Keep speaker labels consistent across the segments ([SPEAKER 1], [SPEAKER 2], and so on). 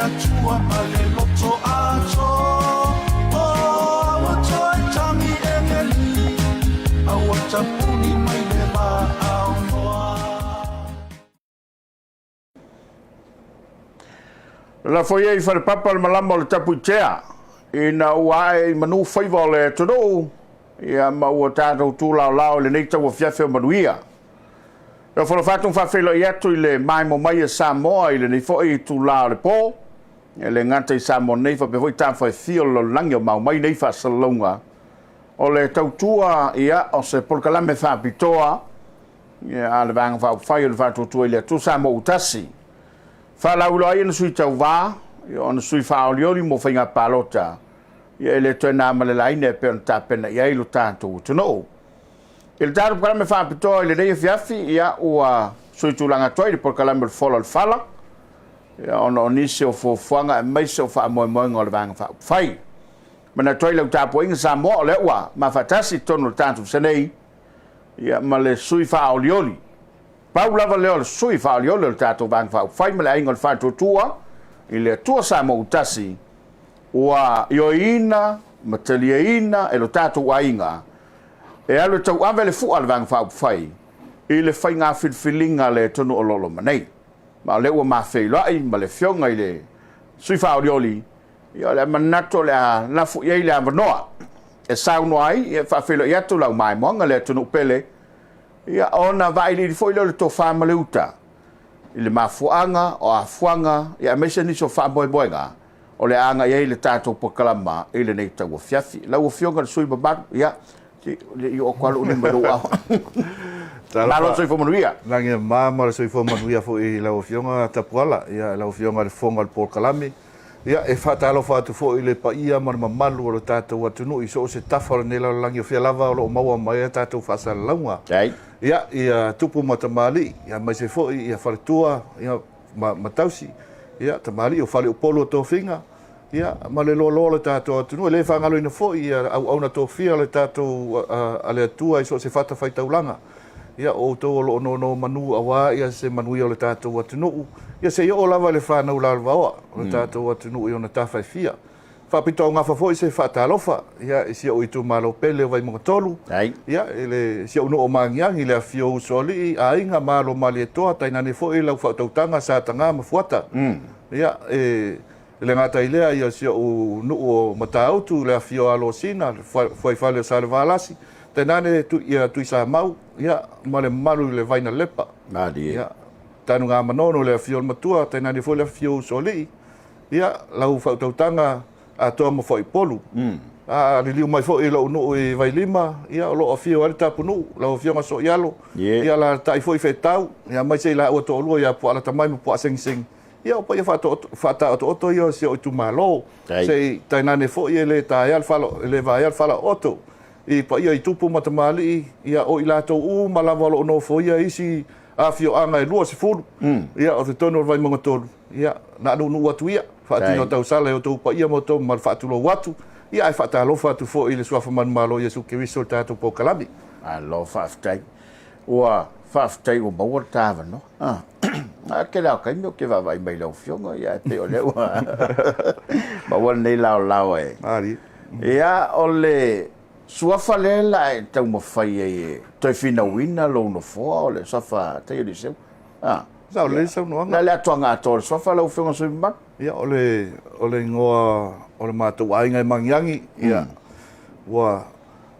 [SPEAKER 1] Atua ma le loto atoa. Ua toe tagi egeli, a ua tapuni mai le vaa o Noa.
[SPEAKER 2] Lafo ia i falepapa le malama o le Tapuitea, ina ua ae i manu faiva o le atunuu, ia ma ua tatou tulaolao i lenei tauafiafi o manuia. E ofo atu ma faafeiloai atu i le maemo mai e Samoa i lenei foi itula o le po, e le gata i Samoa nei faapea foi tafa e fia o le lalolagi o mau mai nei faasalalauga o le tautua, ia, o se polokalame faapitoa, ia, a le Vaega Faaupufai o le Faatuatua i le Atua Samoa ua Tasi. Faalauiloa ai ona sui tauva, ia, ona sui faaolioli mo faiga palota, ia, e le toe na ma le laina e pei ona tapena i ai lo tatou atunuu. I le tatou polokalame faapitoa i lenei afiafi, ia, ua suitulaga atu ai le polokalame o le Fola o le Fala, ia, ona o nisi o fuafuaga aemaise o faamoemoega o le Vaega Faaupufai. Manatu ai lau tapuaiga Samoa, o lea ua mafaatasi i totonu o le tatou Senei, ia, ma le sui faaolioli. Pau lava lea o le sui faaolioli o le tatou Vaega Faaupufai ma le Aiga o le Faatuatua i le Atua Samoa ua Tasi, ua ioeina ma taliaina e lo tatou aiga e alu e tauave le fua a le Vaega Faaupufai i le faiga filifiliga a le atunuu o lo o loma nei. Ma o lea ua ma feiloai ma le Afioga i le sui faaolioli, ia, o le a manatu o le a lafo i ai le avanoa e saunoa ai, e faafeiloai atu lau maimoaga le atunuu pele, ia, ona vailiili foi lea o le tofa ma le uta i le mafuaaga o afuaga, ia, aemaise nisi o faamoemoega o le a agai ai le tatou polokalama i lenei tauafiafi. Lau Afioga i le sui usufono mamalu, ia, le i oo atu lava lou lima i lou ao. Malo le soifua manuia.
[SPEAKER 3] Lagi e mama ma le soifua manuia foi i lau Afioga Tapuala, ia, lau Afioga i le Fofoga o le Polokalame. Ia, e faatalofa atu foi i le paia ma le mamalu o le tatou atunuu i so o se tafa o lenei lalolagi o fea lava o lo o maua mai ai a tatou faasalalauga. Ia, ia tupu ma tamalii, ia aemaise foi ia faletua, ia, ma, ma tausi, ia, tamalii o faleupolu o tofiga, ia, ma le loaloa o le tatou atunuu. E le faagaloina foi ia auauna tofia o le tatou a, a le Atua i so o se fatafaitaulaga. Ia, o outou o lo o nonomanu aua ia se manuia o le tatou atunuu, ia se i oo lava i le fanau lalovaoa o le tatou atunuu i ona tafa e fia. Faapitoaugafa foi se faatalofa ia i si ou itumalo pele o Vaimauga 3, ia i le si ou nuu o Magiagi, le afifio o Usoalii, Aiga ma Alo o Malietoa, tainane foi lau faautautaga Sa Taga ma Fuata. Ia, e le gata i lea, ia si ou nuu o Matautu, le afifio o Alosina, le fuaifale o Salevalasi, tainane ia Tuisamau, ia, ma le mamalu i le Vainalepa.
[SPEAKER 2] Malie.
[SPEAKER 3] Ia, Tanugamanono, le afifio o le Matua, tainane foi le afifio o Usoalii, ia, lau faautautaga Atoa ma Fuaipolu. A liliu mai foi i lou nuu i Vailima, ia, o lo o afio ai le Tapunuu, lau Afioga Soialo, ia, alaalatai foi Feetau, ia, aemaise i laua toalua ia Puaalatamai ma Puaasegisegi. Ia, o paia faataotooto ia o si ou itumalo. Se i tainane foi e le taea le fala, e le vaea le falaooto i paia i tupu ma tamalii, ia, o i latou uma lava o lo o nofoia isi afioaga e 20, ia, o totonu o le Vaimauga 3. Ia, na nuunuu atu ia, faatino tausala e outou paia ma outou mamalu faatulou atu, ia ae faatalofa atu foi i le Suafa Manumalo o Iesu Keriso i le tatou polokalame.
[SPEAKER 2] Malo faafetai. Ua faafetai ua maua le ta avanoa. Ah. A tele lava o taimi ou te vaavaai mai i lau Afioga, ia ae pei o lea ua maua lenei laolao e.
[SPEAKER 3] Malie.
[SPEAKER 2] Ia, o le suafa lea la e taumafai ai e toe finauina lou nofoa, o le suafa Taialii
[SPEAKER 3] Ah. Sao lelei le saunoaga.
[SPEAKER 2] Le a le atoaga atoa o le suafa lau Afioga i le sui usufono mamalu?
[SPEAKER 3] Ia, o le, o le igoa o le matou aiga e Magiagi, ia, ua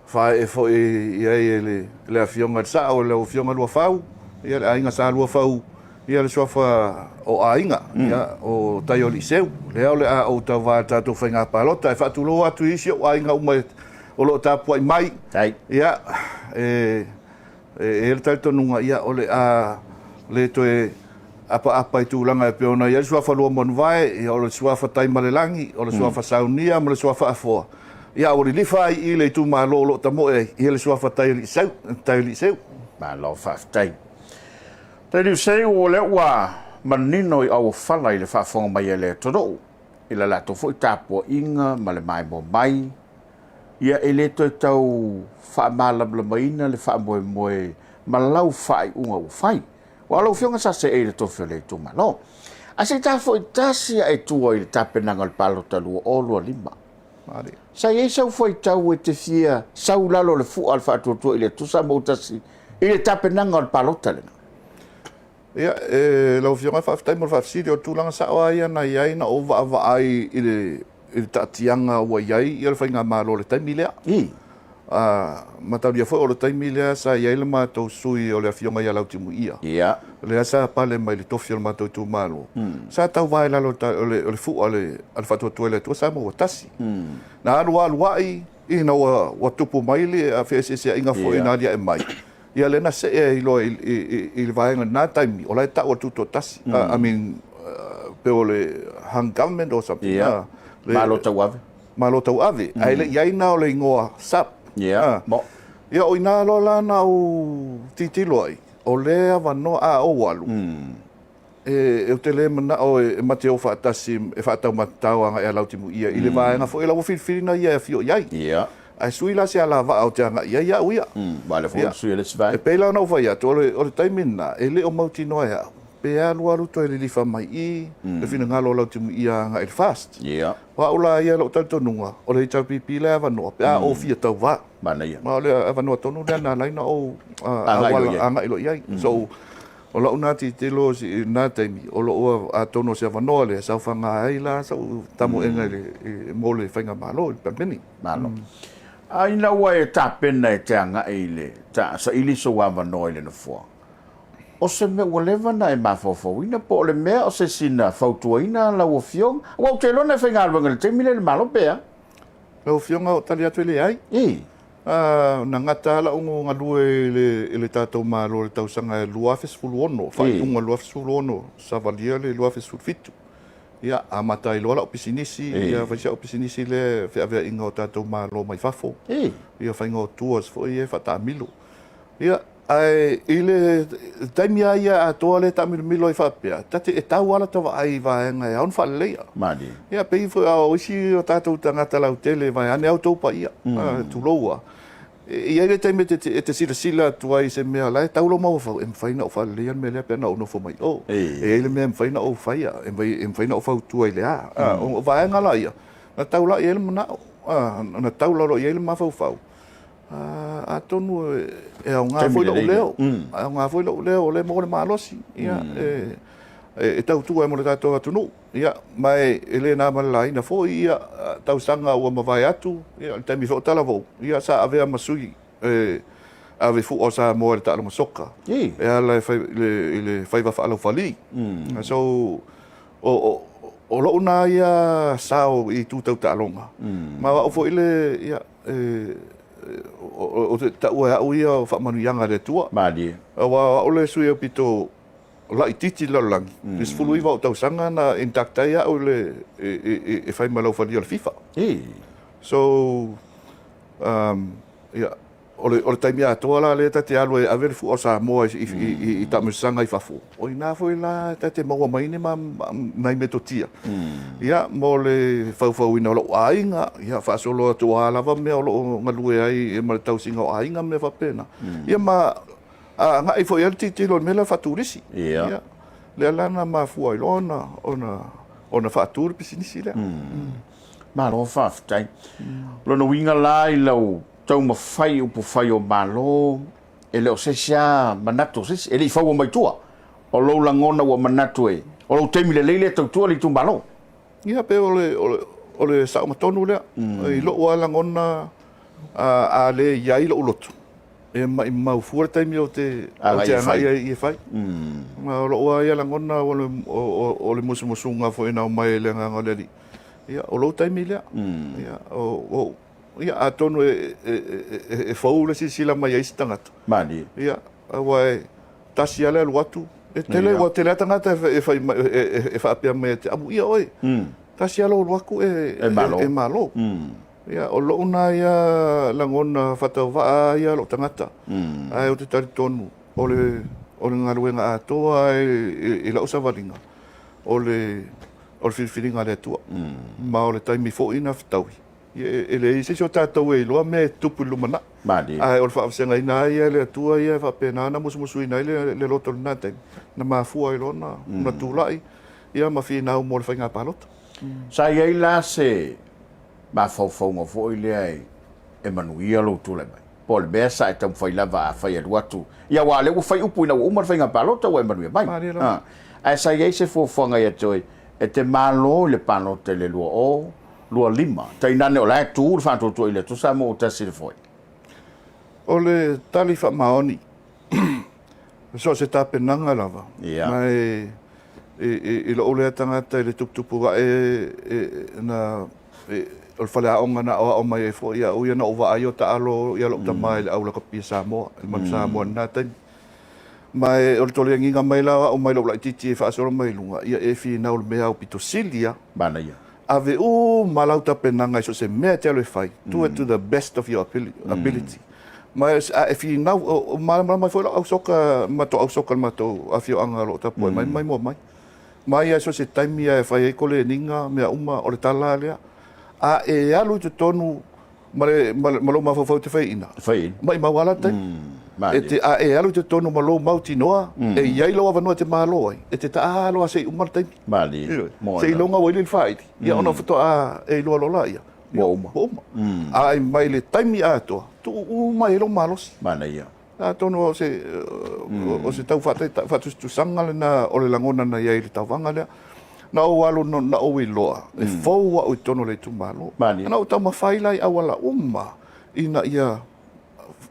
[SPEAKER 3] faaee foi i ai e le, le Afioga i le Sao, lau Afioga Luafau, ia, le aiga Sa Luafau, ia, le suafa o aiga, ia, o Taioliiseu. Lea o le a ou tauva i le tatou faiga palota. E faatulou atu i isi ou aiga uma o lo o tapuai mai. Ia, e E i ai le talitonuga, ia, o le a le toe apaapa i tulaga e pei ona i ai le suafa Luamanuvae, ia, o le suafa Taimalelagi, o le suafa Saunia ma le suafa Afoa. Ia, a ua lilifa lava i i le itumalo o lo o tamoe ai, ia le suafa Taialiiseu, Taialiiseu.
[SPEAKER 2] Malo faafetai. Taialiiseu, o lea ua manino i auofala i le faafofoga mai a le atunuu i le latou foi tapuaiga ma le maimoa mai. Ia, e le toe tau faamalamalamaina le faamoemoe ma lau faaiuga ua fai. Aua o lau Afioga sa seei i le tofi o le itumalo. Ae se i ta foi tasi ae tua i le tapenaga o le palota 2025. Sa i ai sau faitau e te fia sau i lalo o le fua a le Faatuatua i le Atua Samoa ua Tasi i le tapenaga o le palota lena?
[SPEAKER 3] Ia, e, lau Afioga, faafetai mo le faafesili. O le tulaga sao lava ia na i ai na ou vaavaai i le, i le taatiaga ua i ai ia le faigamalo i le taimi lea.
[SPEAKER 2] I.
[SPEAKER 3] A, mataulia foi o le taimi lea sa i ai le matou sui o le Afioga ia Lautimuia.
[SPEAKER 2] Ia.
[SPEAKER 3] Lea sa pale mai i le tofi o le matou itumalo. Sa tauva i lalo o le, o le fua a le, a le Faatuatua i le Atua Samoa ua Tasi. Na alualuai ina ua, ua tupu mai le feeseeseaiga foi na aliae mai. Ia lea na see ai loa i, i, i, i le vaega i lena taimi, o la e tau o le Tutoatasi. I mean, pei o le Hung Government or something.
[SPEAKER 2] Ia.
[SPEAKER 3] Le,
[SPEAKER 2] Malo tauave.
[SPEAKER 3] Malo tauave. Ae le i ai na o le igoa SUP.
[SPEAKER 2] Ia. Mo.
[SPEAKER 3] Ia, o ina loa la na ou tilotilo ai, o lea avanoa a ou alu, e, ou te le manao e, e ma te o faatasi e faataumatatao agai ia Lautimuia i le vaega foi la ua filifili na ia e afio i ai.
[SPEAKER 2] Ia.
[SPEAKER 3] Ae sui la se alavaa ou te agai i ai au ia.
[SPEAKER 2] Aua o lea foi ua sui e le isi vaega.
[SPEAKER 3] E pei la ona ou fai atu, o le, o le taimi lena, e le o mautinoa e au, pe alu alu toe lilifa mai i le finagalo o Lautimuia agai i le FAST.
[SPEAKER 2] Ia.
[SPEAKER 3] O au la ia i lou talitonuga, o le HRPP la e avanoa pe a ou fia tauva.
[SPEAKER 2] Manaia.
[SPEAKER 3] Ma o le avanoa tonu lea na ala ai ona ou agai loa i ai. So, o lau na tilotilo i lena taimi, o lou atonu o se avanoa lea e saofaga ai la sau tamoega i le, mo le faigamalo i le Palemene.
[SPEAKER 2] Malo. A ina ua e tapena e te agai i le saili sou avanoa i le Nofoa, o se mea ua leva ona e mafaufauina po o le mea o se isi na fautuaina lau Afioga? Aua ou te iloa na e faigaluega i le taimi lea i le Malo pe a?
[SPEAKER 3] Lau Afioga, o tali atu e leai.
[SPEAKER 2] I.
[SPEAKER 3] Na gata lava la'u galue i le, i le tatou Malo i le tausaga e 2016, faaiuga 2016, savalia le 2017. Ia, amata ai loa la'u pisinisi, ia fai si a'u pisinisi lea e feaveaiga o tatou Malo mai fafo. Ia faiga o tours foi ia e faataamilo. Ia, ae i le taimi lava ia atoa lea e taamilomilo ai faapea, ta te, e tau lava lata vaai i vaega e ao ona faaleleia.
[SPEAKER 2] Malie.
[SPEAKER 3] Ia, pei foi o isi o tatou tagata lautele, vaeane a outou paia, tulou lava. E i ai le taimi e te, e te silasila atu ai i se mea o la e tau lou mafaufau, e mafai ona ou faaleleia le mea lea pe a na ou nofo mai o. E i ai le mea e mafai ona ou faia, e mafai ona ou fautua i le a. O vaega la ia, na tau la i ai le manao, na tau lalo i ai le mafaufau. Atonu e aoga foi lou leo, e aoga foi lou leo o lea e maua le malosi, ia, e tautua ai mo le tatou atunuu. Ia, ma e le na ma le laina foi ia tausaga ua mavae atu, ia, le taimi foi o Talavou, ia, sa avea ma sui e ave fua o Samoa i le taaloga soka, e ala i le faiva faalaufali. So, o lou na ia sao i itu tau taaloga, ma o au foi le, ia, ou te taua e au ia o faamanuiaga a le Atua.
[SPEAKER 2] Malie.
[SPEAKER 3] Aua o au le sui aupito laitiiti i le lalolagi, i le 19 ou tausaga na induct ai au i le, e fai ma laufalia o le FIFA. So, ia, o le, o le taimi atoa la lea ta te alu e ave le fua o Samoa i, i, i, i taamilosaga i fafo, o ina foi la ta te maua mai ni ma, nai metotia. Ia, mo le faufauina o lou aiga, ia, faasolo atu o a lava mea o lo o galue ai ma le tausiga o aiga ma mea faapena. Ia ma agai foi i ai le tilotilo i le mea lea o le faaturisi.
[SPEAKER 2] Ia.
[SPEAKER 3] Lea la na mafua ai loa ona, ona, ona faatu le pisinisi lea.
[SPEAKER 2] Malo faafetai. O lona uiga la i lau taumafai i upufai o Malo, e le o se isi lava manatu o se isi, e le i faua mai tua. O lou lagona ua manatu e, o lou taimi lelei lea e tautua le itumalo.
[SPEAKER 3] Ia, pei o le, o le, o le saoga tonu lea. I lou lava lagona, a, a le i ai lou loto, e maimau fua le taimi ou te agai ai e fai. Ma o lou lava ia lagona, o le, o, o le musumusuga foi na aumai e le Agaga o le Alii, ia, o lou taimi lea. Ia, o, o, ia, atonu e, e, e, e fou le silasila mai a isi tagata.
[SPEAKER 2] Malie.
[SPEAKER 3] Ia, aua e tasi lava le alu atu, e tele, ua tele lava tagata e fai mai, e faapea mai ia te au, ia oe, tasi lava lou alu atu e,
[SPEAKER 2] e malo.
[SPEAKER 3] E malo. Ia, o lou na ia lagona faatauvaa ia lou tagata, ae ou te talitonu, o le, o le galuega atoa i lau savaliga, o le, o le filifiliga a le Atua. Ma o le taimi foi na fetaui, e leai se isi o tatou e iloa mea e tutupu i le lumanai.
[SPEAKER 2] Malie.
[SPEAKER 3] Ae o le faavasegaina lava ia e le Atua ia e faapena ona musumusuina ai le loto i lena taimi, na mafua ai loa ona tulai. ia ma finau mo le faiga palota.
[SPEAKER 2] Sa i ai la se mafaufauga foi lea e manuia lou tulai mai? Po o le mea sa e taumafai lava afai e alu atu, ia aua o lea ua fai upu ina ua uma le faiga palota ua e manuia mai.
[SPEAKER 3] Malie lava.
[SPEAKER 2] Ae sa i ai se fuafuaga ia te oe e te malo i le palota i le 2025, tainane o la e tu le faatuatua i le Atua Samoa ua tasi i le foe?
[SPEAKER 3] O le tali faamaoni, so o se tapenaga lava, ma e i lou lea tagata i le tuputupu ae na, o le faleaoga na aoao mai ai foi au ia na ou vaai o taalo lou tama i le au lakapi a Samoa, i le Manu Samoa i lena taimi. Ma o le toleagiga mai la o au mai lou laitiiti e faasolo mai i luga, ia e finau i le mea aupito sili lava.
[SPEAKER 2] Manaia.
[SPEAKER 3] Ave uma lau tapenaga i so o se mea e te alu e fai, do it to the best of your ability. Ma a e finau, o malamalama ai foi lau ausoka, matou ausoka i le matou afioaga o lo o tapuai mai ma maimoa mai. Ma ia so o se taimi lava e fai ai koleniga, mea uma, o le tala lava lea. A e alu i totonu ma le, ma lou mafaufau e te faiaina, maimau lava la taimi. E te, a e alu i totonu ma lou mautinoa, e i ai lou avanoa e te malo ai, e te taalo lava seia uma le taimi.
[SPEAKER 2] Malie.
[SPEAKER 3] Seiloga ua ili le faaili, ia ona faatoa e iloa loa laia.
[SPEAKER 2] Ua uma.
[SPEAKER 3] Ua uma. A mai le taimi atoa, tuu uma i ai lou malosi.
[SPEAKER 2] Manaia.
[SPEAKER 3] Atonu o se, o se tau faatusatusaga lena o le lagona na i ai i le tauvaga lea. Na ou alu, na ou iloa, e fou au i totonu o le itumalo.
[SPEAKER 2] Malie.
[SPEAKER 3] Na ou taumafai la i auala uma ina ia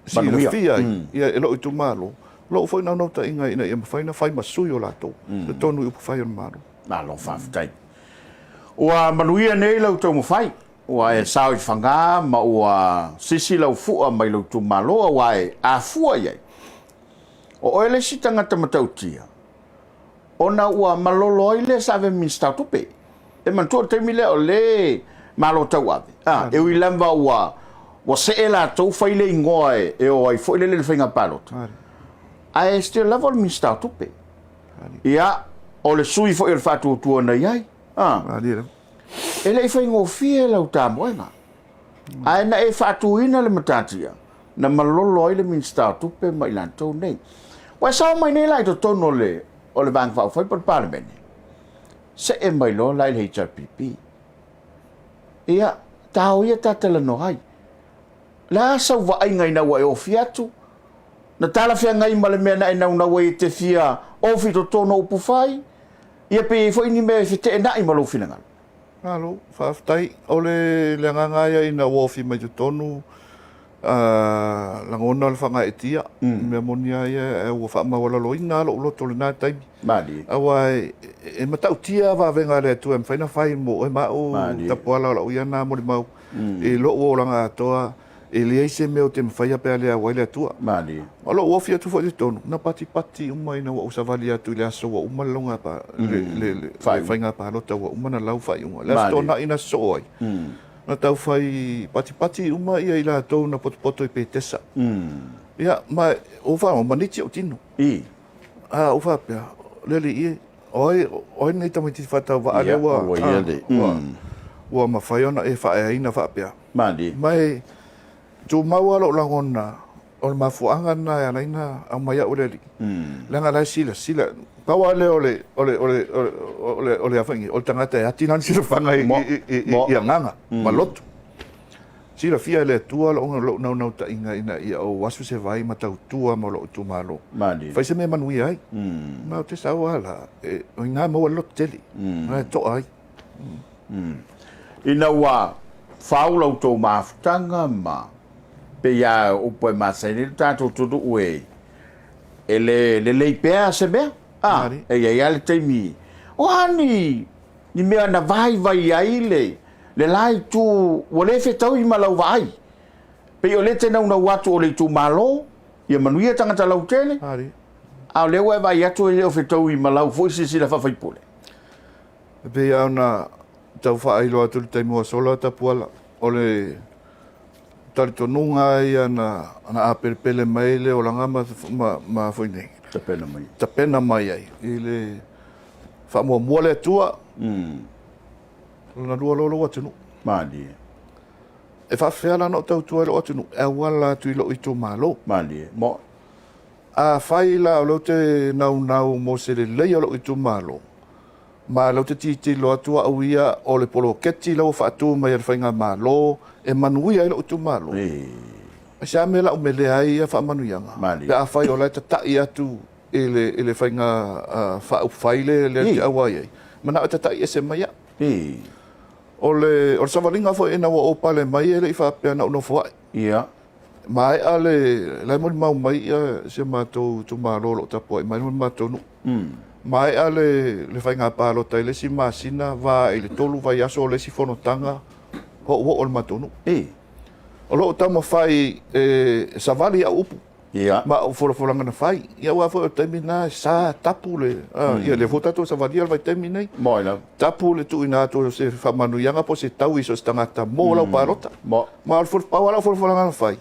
[SPEAKER 3] silafia ai e lou itumalo lou foi naunautaiga ina ia mafai ona fai ma sui o latou i totonu i upufai o le Malo.
[SPEAKER 2] Malo faafetai. Ua manuia nei lau taumafai, ua e sao i Faga ma ua sisi lau fua mai lou itumalo aua e afua i ai. O oe le isi tagata matautia ona ua malolo ai le sa ave Minisita o Tupe. E manatua o le taimi lea o le Malo tauave, a, e ui lava ua ua see latou fai le igoa e o ai foi lele i le faiga palota, ae still lava o le Minisita o Tupe. Ia, o le sui foi o le faatuatua na i ai, a, e le i faigofie lau tamoega. Ae na e faatuina le matatia, na malolo ai le Minisita o Tupe ma i latou nei. Ua e sao mai nei la i totonu o le, o le Vaega Faaupufai po o le Palemene, see mai loa la i le HRPP. Ia, tao ia ta talanoa ai. O le a sau vaaiga ina ua e ofi atu? Na talafeagai ma le mea na e naunau ai e te fia ofi i totonu o upufai? Ia pe i ai foi ni mea e feteenai ma lou finagalo?
[SPEAKER 3] Malo, faafetai. O le le agaga lava ia ina ua ofi mai totonu, a lagona le faagaeetia, o le mea moni lava ia ua faamaualaloina lava lou loto i lena taimi.
[SPEAKER 2] Malie.
[SPEAKER 3] Aua e matautia vavega a le Atua e mafai ona fai mo oe ma au tapuala o lau ia na molimau i lou olaga atoa, e leai se mea ou te mafaia pe a le au ai le Atua.
[SPEAKER 2] Malie.
[SPEAKER 3] O lou ofi atu foi i totonu, na patipati uma ina ua ou savali atu i le aso ua uma le loga le faiga palota ua uma ona lau faaiuga. Le Aso Toonai na sosoo ai, na tau fai patipati uma ia i latou na potopoto i Petesa. Ia, ma ua faalogo, maniti ou tino. A ou faapea, le alii e, o ai, o ai lenei tamaitiiti faatauvaa lea ua, ua, ua mafai ona e faaeaina faapea.
[SPEAKER 2] Malie.
[SPEAKER 3] Ma e tumau lava lou lagona, o le mafuaaga lena e ala ai ona aumai au e le alii, leaga o la e silasila, pau lava lea o le, o le, o le, o le, o le a foi nei, o le tagata e ati lana silafaga i, i, i, i agaga ma loto. Silafia e le Atua lou naunautaiga ina ia ou asu se vai ma tautua mo lou itumalo.
[SPEAKER 2] Malie.
[SPEAKER 3] Fai se mea e manuia ai. Ma ou te sau lava la, e, o i ina e maua le lototele, na e toa ai.
[SPEAKER 2] Ina ua fau la outou mafutaga ma pei lava o upu e masani ai lo tatou atunuu e, e le lelei pea se mea, a, e i ai lava le taimi, o a ni, ni mea na vaivai ai le, le la itu ua le fetaui ma lau vaai. Pei o lea e te naunau atu o le itumalo, ia manuia tagata lautele, a o lea ua e vaai atu e le o fetaui ma lau foi silasila faa-faipule.
[SPEAKER 3] E pei lava ona tau faailoa atu i le taimi ua sola Tapuala, o le talitonuga lava ia na apelepele mai le olaga ma, ma, ma foi nei.
[SPEAKER 2] Tapena mai.
[SPEAKER 3] Tapena mai ai i le faamuamua le Atua. Lona lua loa lou atunuu.
[SPEAKER 2] Malie.
[SPEAKER 3] E faafefea la ona ou tautua i lou atunuu? E auala atu i lou itumalo.
[SPEAKER 2] Malie. Mo.
[SPEAKER 3] Afai la o lea ou te naunau mo se lelei o lou itumalo, Ma lea ou te tilotilo atu au ia o le poloketi la ua faatu mai e le Faigamalo e manuia ai lou itumalo. Aisea mea la u melea ai ia faamanuiaga pe afai o la e tatai atu i le i le faiga faaupufai lea ou te auai ai, manao e tatai ese mai au. O le o le savaliga foi ina ua ou pale mai e le i faapea na ou nofoai. Maea le la e molimau mai ia si o matou itumalo o lo o tapuai mai ma le matou nuu. Maea le le faiga palota i le isi masina va i le 3 vaiaso o le isi fonotaga ou oo i le matou nuu. O lo o taumafai e savali au upu ma au folafolaga na fai. Ia aua foi o le taimi lena e sa tapu le ia lea foi tatou savalia le vaitaimi lenei. Tapu le tuuina atu o se faamanuiaga po o se taui i so o se tagata mo lau palota. Ma o le pau lava lau folafolaga na fai,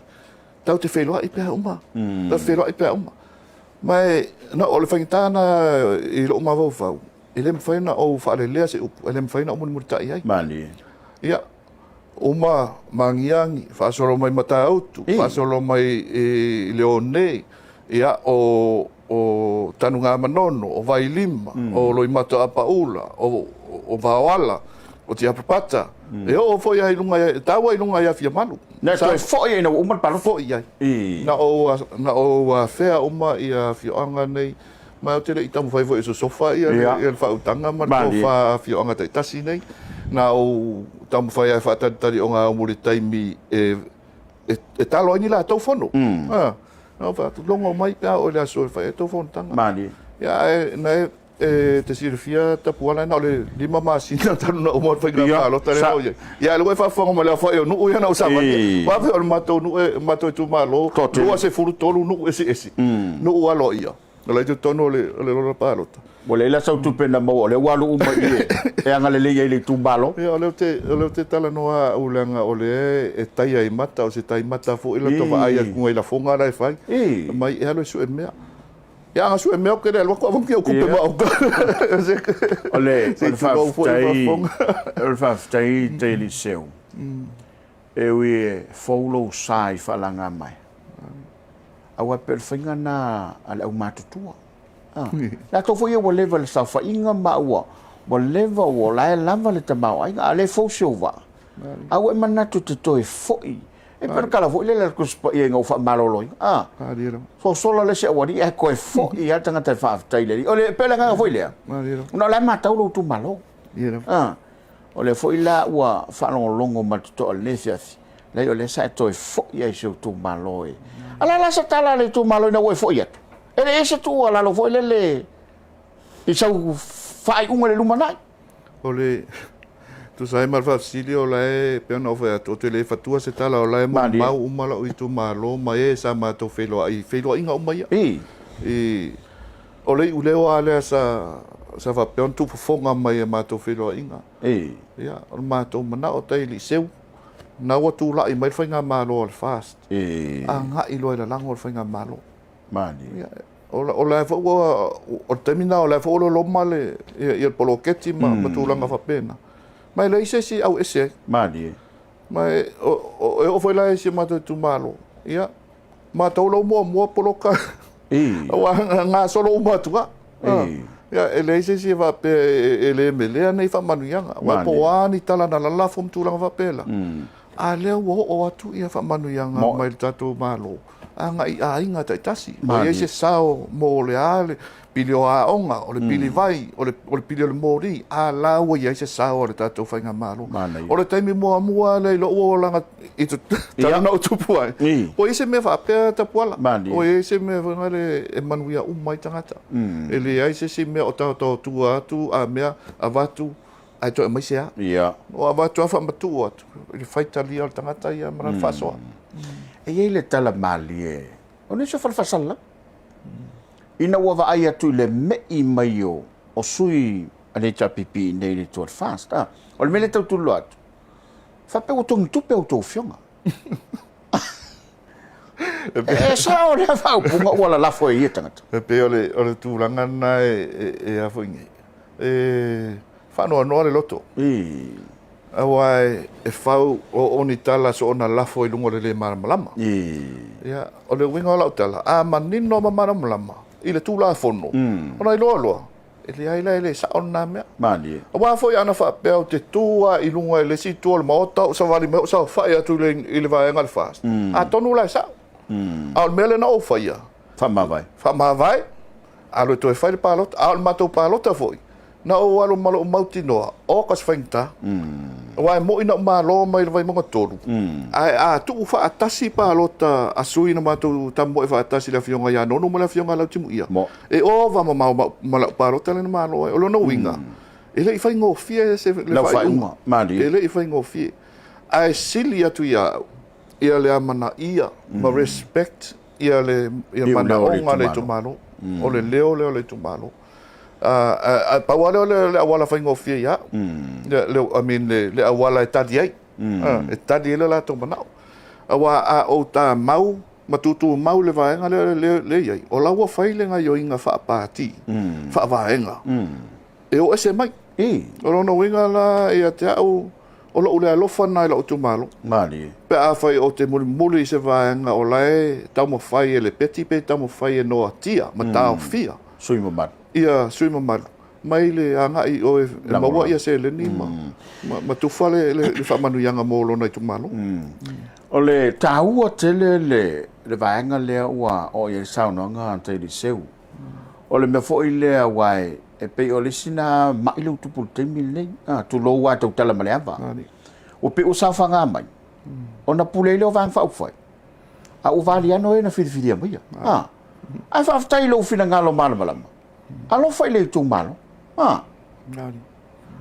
[SPEAKER 3] tatou te feiloai pe a uma. Tatou te feiloai pe a uma. Ma e, na, o le faigata lena i lou mafaufau, e le mafai ona ou faalelea se upu, e le mafai ona ou mulimulitai ai.
[SPEAKER 2] Malie.
[SPEAKER 3] Ia, uma maagiagi, faasolo mai Matautu, faasolo mai i Leone, ia, o, o Tanugamanono, o Vailima, o Loimata Apaula, o, o Vaoala, o Tiapapata, e oo foi lava i luga, e tau i luga i Afiamalu.
[SPEAKER 2] Na toe foi ina ua uma le palota.
[SPEAKER 3] Foi ai. Na ou, na ou afea uma ia afioaga nei, ma ou te le i taumafai foi e sosofa ia, ia le faautaga ma le tofa a afioaga taitasi nei. Na ou taumafai lava e faatalitali ogaaumu i le taimi e, e, e talo ai ni latou fono. Ah, na ou fai atu, logo mai pe a oo i le aso e fai ai tou fonotaga.
[SPEAKER 2] Malie.
[SPEAKER 3] Ia, ae na e, e te silafia Tapuala na o le 5 masina talu na uma le faiga palota lea ua i ai. Ia a o lea ua e faafofoga mai i le aofai o nuu ia na ou savalia. Aua foi o le matou nuu e matou itumalo, 23 nuu eseese, nuu aloaia o la e i totonu o le o le lola palota.
[SPEAKER 2] Ua leai la sau tupe na maua o lea ua alu uma i i e agalelei ai i le itumalo.
[SPEAKER 3] Ia o lea ou te o lea ou te talanoa au leaga o lea e taia i mata, o se tai mata foi la ta vaai atu i lafoga la e fai, mai e alu e sue mea. Ia ana sue mea ou te le alu atu avatu au tupe ma au.
[SPEAKER 2] O le faafetai, o le faafetai tai Eliseu. E ui e fou lou sa i faalaga mai. Aua e pei o le faiga lena a le aumatutua. Latou foi ia ua leva i le saofaiga ma ua ua leva ua la e lava le tamaoaiga, a o lea e fou si ou vaa. A ua e manatu e te toe foi E pei o le tala foi lele a le Tusi Paia ina ua faamaloloina, a, sosola le isi aualii ae toe foi lava le tagata e faafetai i le Alii. O le, pei o le agaga foi lea, ona o la e matau lou itumalo. A, o lea foi la ua faalogologo ma le totoa i lenei afiafi, leai o lea sa e toe foi lava i si ou itumalo e. A o le a la se tala a le itumalo ina ua e foi atu? E leai se tuualalo foi lele i sau faaiuga i le lumanai.
[SPEAKER 3] O le tusa ai ma le faafesili o la e pei ona ou fai atu, ou te le fatua se tala o la e molimau uma lou itumalo ma e sa matou feiloai i feiloaiga uma ia. I, o le iuleo lava lea sa, sa faapea ona tuufofoga mai i matou feiloaiga. Ia, o le matou manao tai i Seu, na ua tulai mai le faigamalo a le FAST, agai loa i lalago le faigamalo.
[SPEAKER 2] Malie.
[SPEAKER 3] Ia, o la foi ua, o le taimi lena o la foi ua loloma le, ia, ia le poloketi ma, mm. ma tulaga faapena. Ma e leai se isi au ese ai.
[SPEAKER 2] Malie.
[SPEAKER 3] Ma e, o, o, e oo foi la i si o matou itumalo, ia, matou la ua muamua poloka. Aua gasolo uma atu lava. Ia, e leai se isi e faapea e, e le melea nei faamanuiaga. Aua po o a ni tala na lalafo ma tulaga faapela. A lea ua oo atu ia faamanuiaga mai le tatou Malo agai i aiga taitasi. Ua i ai se sao mo le a le pili o aoga, o le pili vai, o le, o le pili o le moli, a la ua i ai se sao a le tatou faigamalo. O le taimi muamua lea i lou olaga i talu na ou tupu ai, ua i ai se mea faapea Tapuala. Ua i ai se mea foi lea e manuia uma ai tagata. E leai se isi mea o taotaotua atu a mea avatu ae toe aumai se a.
[SPEAKER 2] Ia.
[SPEAKER 3] O avatu lava faamatuu atu i le faitalia o le tagata ia ma lana faasoa.
[SPEAKER 2] E i ai le tala malie o nisi o fale faasalalau, ina ua vaai atu i le me'i mai o, o sui a le HRPP i inei i le itu a le FAST, a, o le mea lea e tau tuliloa atu, faapea ua togitupe a outou afioga. E sao lea faaupuga ua lalafo e ia tagata.
[SPEAKER 3] E pei o le, o le tulaga lena e, e, e a foi nei. E faanoanoa le loto. Aua e fau o ni tala soona lafo i luga o le le malamalama. Ia, o le uiga o lau tala, a manino ma malamalama i le Tulafono, ona iloa loa, E leai la e le sao lena mea.
[SPEAKER 2] Malie.
[SPEAKER 3] Aua foi ana faapea ou te tu lava i luga i le isi itu o le maota ou savali mai ou saofai atu i le, i le vaega o le FAST, mm. atonu la e sao. Mm. A o le mea lea na ou faia,
[SPEAKER 2] Faamavae.
[SPEAKER 3] Faamavae, alu e toe fai le palota. A o le matou palota foi, na ou alu ma lou mautinoa, oka se faigata. Mm. Aua e moi na ou malo mai le Vaimauga 3, mm. ae a tuu faatasi palota a sui na matou tamoe faatasi le afioga ia Nonu ma le afioga ia Lautimuia, e ova mamao ma lau palota lea na malo ai. O lona uiga, mm. e le i faigofie se le faaiuga. E le i faigofie. Ae sili atu ia au, ia le amanaia mm. ma respect ia le ia manaoga a le itumalo. Mm. O le leo lea o le itumalo. Uh, pau lava lea o le, le auala faigofie ia au. Mm. Le, le, I mean, le, le auala e tali ai. Mm. Uh, e tali ai le latou manao. Aua a ou tamau ma tutumau le vaega lea le, le i ai, o la ua fai le gaioiga faapati, mm. faavaega. Mm. E o ese mai.
[SPEAKER 2] I.
[SPEAKER 3] O lona uiga la ia te au, o lou le alofa lena i lou itumalo.
[SPEAKER 2] Malie.
[SPEAKER 3] Pe afai ou te mulimuli i se vaega o la e taumafai e lepeti pe taumafai e noatia ma taofia.
[SPEAKER 2] Sui mamalu.
[SPEAKER 3] Ia sui mamalu mai le agai i o e maua ia seleni ma, ma, ma tufa le, le, le faamanuiaga mo lona itumalo.
[SPEAKER 2] O le taua tele le, le vaega lea ua oo i ai le saunoaga a Tailiseu. O le mea foi lea aua e, e pei o le isi na mai lea ua tupu i le taimi lenei, a, tulou lava e tautala ma le ava. Ua pei ua saofaga mai, ona pule ai lea o Vaega Faaupufai, a ua valiano e na filifilia maia. A, ae faafetai i lou finagalo malamalama, alofa i le itumalo. A,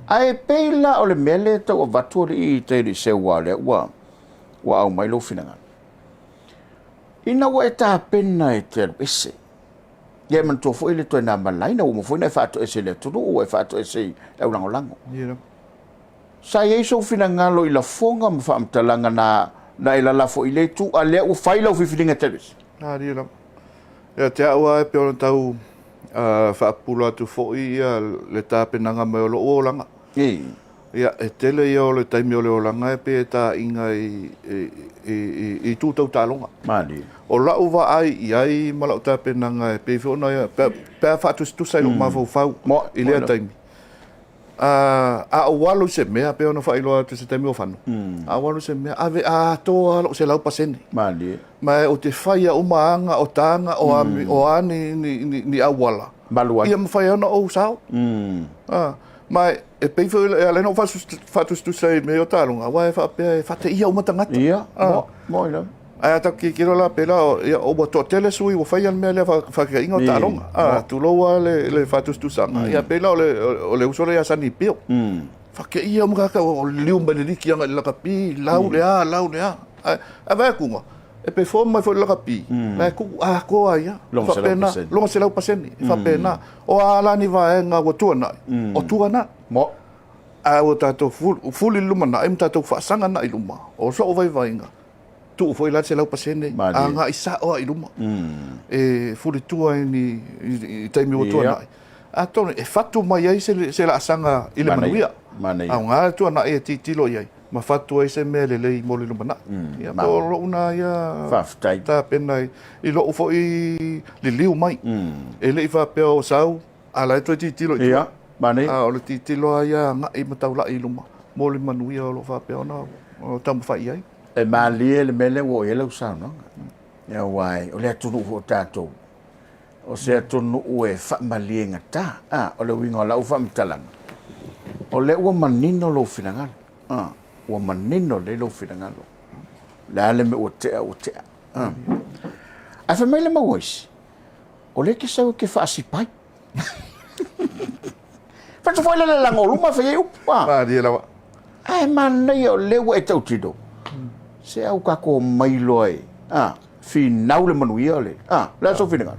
[SPEAKER 2] ae pei la o le mea lea e tau avatu alii tai le seu aua o lea ua, ua aumai lou finagalo. Ina ua e tapena e te alu ese, Ia e manatua foi le toe na malaina, ua uma foi ona e faatoese i le atunuu, ua e faatoese i le aulagolago.
[SPEAKER 3] Yeah.
[SPEAKER 2] Sa i ai sou finagalo i lafoga ma faamatalaga na, na e lalafo i le itu, a lea ua fai lau filifiliga e te alu ese?
[SPEAKER 3] Alia lava. Ia te au lava e pei ona tau uh, faapupula atu foi ia le tapenaga mai o lou olaga.
[SPEAKER 2] Ii.
[SPEAKER 3] Ia, e tele ia o le taimi o le olaga e pei e taina i, i, i, i, i itu tau taaloga.
[SPEAKER 2] Malie.
[SPEAKER 3] O lau vaai i ai ma lau tapenaga e pei foi ona, pe, pe a faatusatusa i lou mafaufau
[SPEAKER 2] Mo,
[SPEAKER 3] i lea taimi. A, a ou alu i se mea, pei ona faailoa atu i se taimi o fano, a ou alu i se mea, ave atoa lou 100%.
[SPEAKER 2] Malie.
[SPEAKER 3] Ma ou te faia uma aga, o taga, o a, o a ni, ni, ni, ni auala.
[SPEAKER 2] Malu ai.
[SPEAKER 3] Ia mafai ai ona ou sao. A, ma e pei foi e ala ai ona ou faatusatusa i mea ia o taaloga, aua e faapea e faateia uma tagata.
[SPEAKER 2] Ia, mo, mo i lava.
[SPEAKER 3] Ae a tatou tilotilo la pēlā, ia, ua toatele sui ua faia le mea lea faataitaiga o taaloga. A, tulou lava le, le faatusatusaga. Ia pei la o le, o le uso lea ia Sonny Bill. Faateia uma tagata o liliu mai le liki agai i le lakapi, lau le a, lau le a. Ae, ae vaai atu, e perform mai foi i le lakapi, la e tuu atoa ai lava.
[SPEAKER 2] Lona 100%.
[SPEAKER 3] Lona 100%, e faapena. O a la ni vaega ua tuanai, o tuanai.
[SPEAKER 2] Mo.
[SPEAKER 3] Ae ua tatou fuli i le lumanai ma tatou faasaga agai i luma, o sou vaivaiga, tuu foi la le 100% agai sao lava i luma. E fulitua i ni i taimi ua tuanai. Atonu e fatu mai ai se laasaga i le manuia. Aoga le tuanai e tilotilo i ai ma fatu ai se mea lelei mo le lumanai. Ia po o lou na ia
[SPEAKER 2] Faafetai.
[SPEAKER 3] tapena i lou foi liliu mai. E le i faapea o sau, a la e toe tilotilo i tua.
[SPEAKER 2] Ia, manaia.
[SPEAKER 3] A o le tilotilo lava ia agai ma taulai i luma mo le manuia o lo o faapea ona taumafai i ai.
[SPEAKER 2] E malie le mea lea ua oo i ai lau saunoaga. Aua o le atunuu foi o tatou, o se atunuu e faamaliegata. A, o le uiga o lau faamatalaga, o lea ua manino lou finagalo. A, ua manino lelei lou finagalo. O le a le mea ua tea, ua tea. A. Ae fai mai le mau aisi, o lea e te sau e te faasipai. Fai atu foi le lalaga o luma fai ai upu. A.
[SPEAKER 3] Malie lava.
[SPEAKER 2] Ae manaia o lea ua e tautino. Se au tatou omai loa e, a, finau le manuia o le, a, o le a sou finagalo?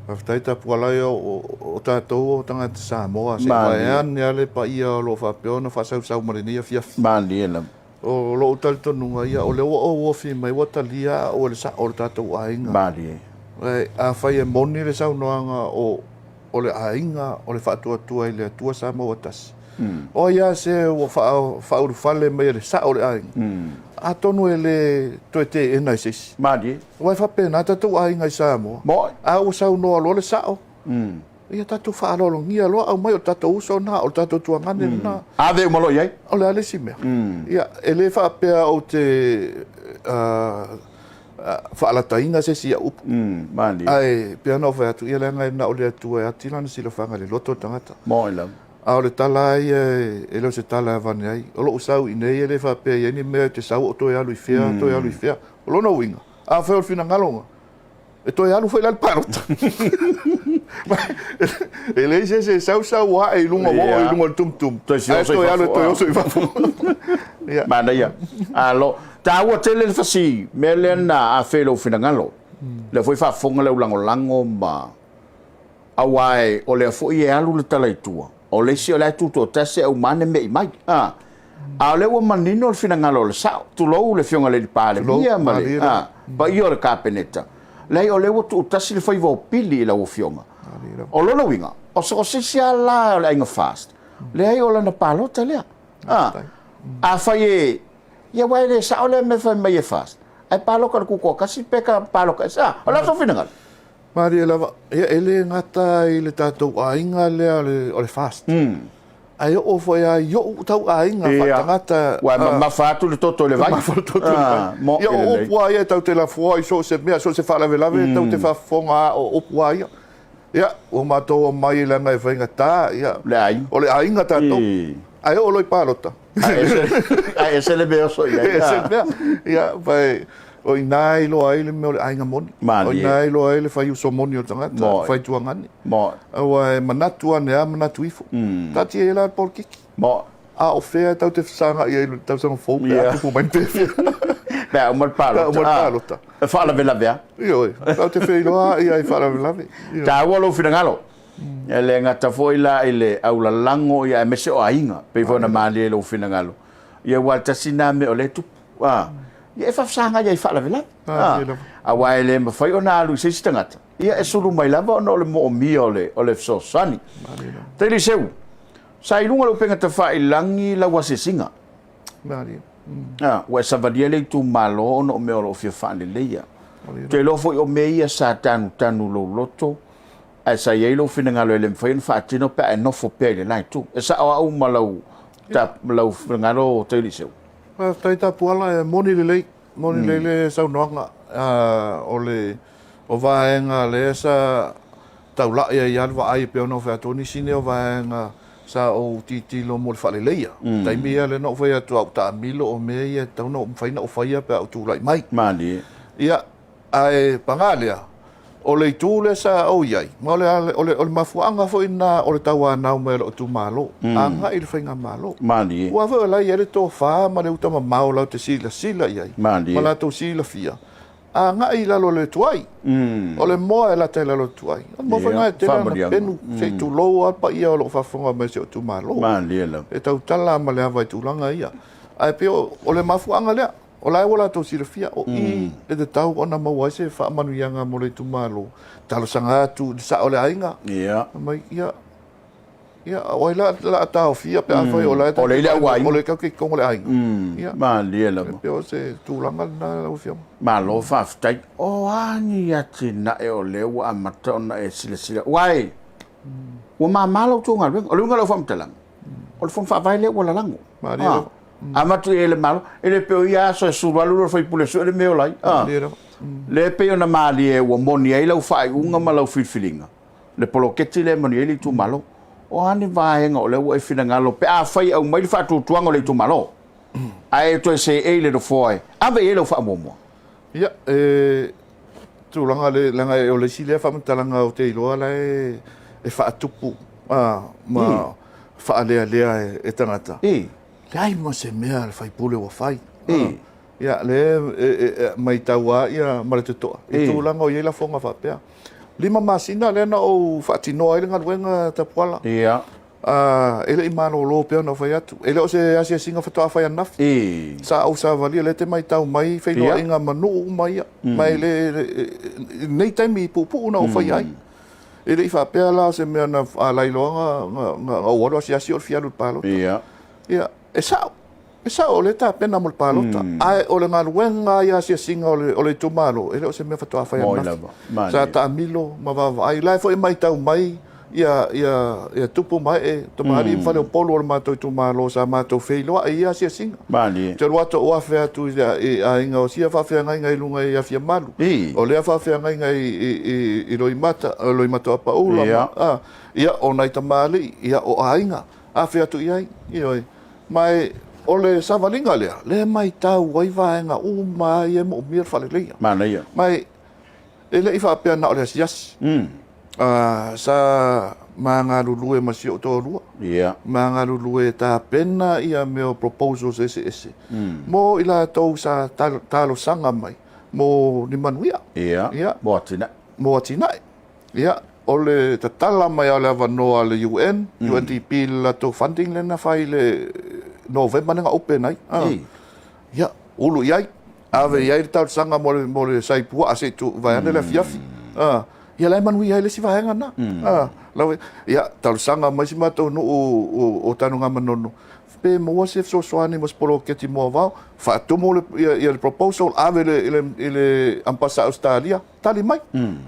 [SPEAKER 3] Faafetai Tapuala ia o tatou o tagata Samoa se i vaeane lava le paia o lo o faapea ona faasausau ma lenei afiafi.
[SPEAKER 2] Malie lava.
[SPEAKER 3] O lou talitonuga ia o lea ua ou ofi mai ua talia au e le sao o le tatou aiga.
[SPEAKER 2] Malie.
[SPEAKER 3] Afai e moni le saunoaga o o le aiga o le faatuatua i le Atua sa maua tasi. O ai lava se ua faaulufale mai e le sao o le aiga, atonu e le toe teena e se isi.
[SPEAKER 2] Malie.
[SPEAKER 3] Aua e faapena tatou aiga i Samoa.
[SPEAKER 2] Moe.
[SPEAKER 3] A ua saunoa loa le sao, Ia tatou faaaloalogia loa, aumai o le tatou uso lena, o le tatou tuagane lena.
[SPEAKER 2] Ave uma loa i ai.
[SPEAKER 3] O le a le isi mea? Ia, e le faapea ou te faalataina se isi i au upu.
[SPEAKER 2] Malie.
[SPEAKER 3] Ae pei ona ou fai atu, ia leaga e na o le Atua e ati lana silafaga i le loto o le tagata.
[SPEAKER 2] Moi lava.
[SPEAKER 3] A o le tala lava ia e le o se tala e avane ai. O lou sau i inei e le faapea e i ai ni mea e te sau o toe alu i fea, toe alu i fea. O lona uiga, afai o le finagalo lena, E toe alu foi la i le palota. E leai se isi e sau sau ae i luga ua oo i luga o le tumutumu. Ae toe alu e toe oso i fafo.
[SPEAKER 2] Ia. Manaia. Alo. Taua tele le fasi mea lea na afe i lou finagalo. Lea foi faafofoga le au lagolago ma aua o lea foi e alu le tala i tua. O le isi o la e tutoatasi ae uma ane me'i mai. A, a o lea ua manino le finagalo o le sao, tulou le Afioga i le Palemia ma le paia o le Kapeneta. Leai, o lea ua tuutasi le faiva o pili i lau Afioga. O lona uiga, o so o se isi lava la o le aiga FAST, leai o lana palota lea. A, afai e, ia aua e le sao lea mea fai mai e FAST, ae palota i le Tutoatasi pe palota i, a, o le a sou finagalo?
[SPEAKER 3] Malie lava, ia e le gata i le tatou aiga lea o le, o le FAST, ae oo foi lava i ou tau aiga faatagata.
[SPEAKER 2] Ua mamafa atu le toto i le vai.
[SPEAKER 3] Mamafa le toto i le vai. Ia o upu lava ia e tatou te lafoa i so o se mea, so o se faalavelave, e tatou te faafofoga lava o upu lava ia. Ia, ua matou omai leaga e faigata, ia,
[SPEAKER 2] Le aiga.
[SPEAKER 3] o le aiga tatou. Ae oo loa i palota.
[SPEAKER 2] Ae ese le mea e oso i ai.
[SPEAKER 3] E ese le mea. Ia, o i ina e iloa ai le mea o le aiga moni. O i ina e iloa ai le fai uso moni o le tagata, fai tuagane. Aua e manatu ane lava, manatu ifo. Taatia ia la le polokiki. A o fea e tatou te fesagai ai i le tausaga fou pe a tupu mai pe fea.
[SPEAKER 2] Pe a uma le palota.
[SPEAKER 3] Pe a uma le palota.
[SPEAKER 2] E faalavelave lava.
[SPEAKER 3] Ioe, tatou te feiloai lava i faalavelave.
[SPEAKER 2] Taua lou finagalo. E le gata foi la i le aulalago ia aemaise o aiga, pei foi ona malie i lou finagalo. Ia aua tasi lena mea o lea e tupu. A, ia e faafesagai ai i faalavelave. A, aua e le mafai ona alu i se isi tagata, ia e sulu mai lava ona o le moomia o le, o le fesoasoani. Tailiseu, sa i luga o le upega tafailagi lau asiasiga. A, ua e savalia le itumalo ona o mea o lo o fia faaleleia. Ou te iloa foi o mea ia sa tanutanu i lou loto, ae sa i ai lou finagalo e le mafai ona faatino pe a e nofo pea i le la itu. E sao au ma lau, ta, lau finagalo Tailiseu?
[SPEAKER 3] Faafetai Tapuala, e moni lelei, moni lelei le saunoaga. O le o vaega lea sa taulai ai lava le vaai e pei ona ou fai atu, o nisi nei o vaega sa ou tilotilo mo le faaleleia. I le taimi ia lea na ou fai atu a ou taamilo o mea ia e tatau ona mafai ona ou faia pe a ou tulai mai.
[SPEAKER 2] Malie.
[SPEAKER 3] Ia, ae paga lea, o le itu lea sa ou i ai, ma o le, o le, o le mafuaaga foi lena o le tauanau mai o lou itumalo, agai i le faigamalo.
[SPEAKER 2] Malie.
[SPEAKER 3] Aua foi o la e i ai le tofa ma le uta mamao latou te silasila i ai,
[SPEAKER 2] Malie.
[SPEAKER 3] ma latou silafia, agai i lalo o le tuai. O le moa e lata i lalo o le tuai. O le moa foi lena e tele ana penu, se i tulou lava le paia o lo o faafofoga mai i si ou itumalo.
[SPEAKER 2] Malie lava.
[SPEAKER 3] E tautala ma le ava i tulaga ia. Ae pei o le mafuaaga lea, o la e ua latou silafia, o i e tatau ona maua ai se faamanuiaga mo le itumalo. Talosaga atu i le sao o le aiga, fai mai, ia, Ia, o ai la la taofia pe afai o la e
[SPEAKER 2] O le ile auai.
[SPEAKER 3] O le tau te tongo le aiga.
[SPEAKER 2] Ia. Malie lava.
[SPEAKER 3] E pei o se tulaga lena lau Afioga.
[SPEAKER 2] Malo faafetai. O a ni atinae o lea ua amata ona e silasila aua e ua mama la outou galuega. O le uiga o lau faamatalaga, o le Fono Faavae lea ua lalago.
[SPEAKER 3] Malie lava.
[SPEAKER 2] Amata i ai le Malo, e le pei o ia aso e sulu alu le sui usufono e sue le mea e ola ai.
[SPEAKER 3] Malie lava.
[SPEAKER 2] Lea e pei ona malie ua moni ai lau faaiuga ma lau filifiliga. le poloketi lea e manuia ai le itumalo. O a ni vaega o lea ua e finagalo pe afai e aumai le faatuatuaga o le itumalo, ae e toe seei i le nofoa e ave i ai lau faamuamua?
[SPEAKER 3] Ia, e tulaga le, leaga o le isi lea faamatalaga ou te iloa la e, e faatupu a, ma faalealea e, e tagata. Leai ma se mea a le faipule ua fai. Ia, lea e matau lava ma le totoa i tulaga o i ai lafoga faapea. 5 masina lea na ou faatinoa ai le galuega Tapuala.
[SPEAKER 2] Ia.
[SPEAKER 3] E le i malolo pei ona ou fai atu. E le o se asiasiga faatoa fai ananafi. Sa ou savalia, lea e te matau mai feiloaiga ma nuu uma ia. Ma e le, i lenei taimi puupuu na ou faia ai. E le i faapea la o se mea na lailoa na ou alu asiasi o le fia alu i le palota.
[SPEAKER 2] Ia.
[SPEAKER 3] Ia, e sao. E sao, o lea e tapena mo le palota, ae o le galuega i asiasiga o le, o le itumalo, e le o se mea faatoa fai ananafi. Sa taamilo ma vaavaai. La e foi e matau mai Ia, ia, ia tupu ma ee, tamalii ma faleupolu o le matou itumalo sa matou feiloai i ia asiasiga.
[SPEAKER 2] Malie.
[SPEAKER 3] Ou te alu atu ou afe atu i, i aiga o sia faafeagaiga i luga i Afiamalu.
[SPEAKER 2] I.
[SPEAKER 3] O lea faafeagaiga i, i, i, i Loimata, Loimata o Apaula.
[SPEAKER 2] Ia.
[SPEAKER 3] Ma, a, ia, o nai tamalii, ia, o aiga, afe atu i ai. Ioe. Ma e, o le savaliga lea, lea e maitau ai vaega uma ia e moomia le faaleleia.
[SPEAKER 2] Manaia.
[SPEAKER 3] Ma e, E le i faapea na o le asiasi. Sa ma galulue ma si ou toalua. Ma galulue e tapena ia mea o proposals eseese mo i latou sa talosaga mai mo ni manuia.
[SPEAKER 2] Mo atinae.
[SPEAKER 3] Mo atinae. Ia, o le tatala mai lava o le avanoa a le UN, UNDP i le latou funding lea na fai i le Novema lea na open ai. Ia, ulu i ai, ave i ai le talosaga mo le, mo le sai puaa se i tu, vaeane le afiafi. Ah, ia la e manuia ai le isi vaega na. Ah, la, ia, talosaga mai si matou nuu o, o Tanugamanono, pe maua se fesoasoani mo se poloketi moavao, faatumu le, ia, ia le proposal, ave i le, i le, i le Ambasa Ausetalia, tali mai,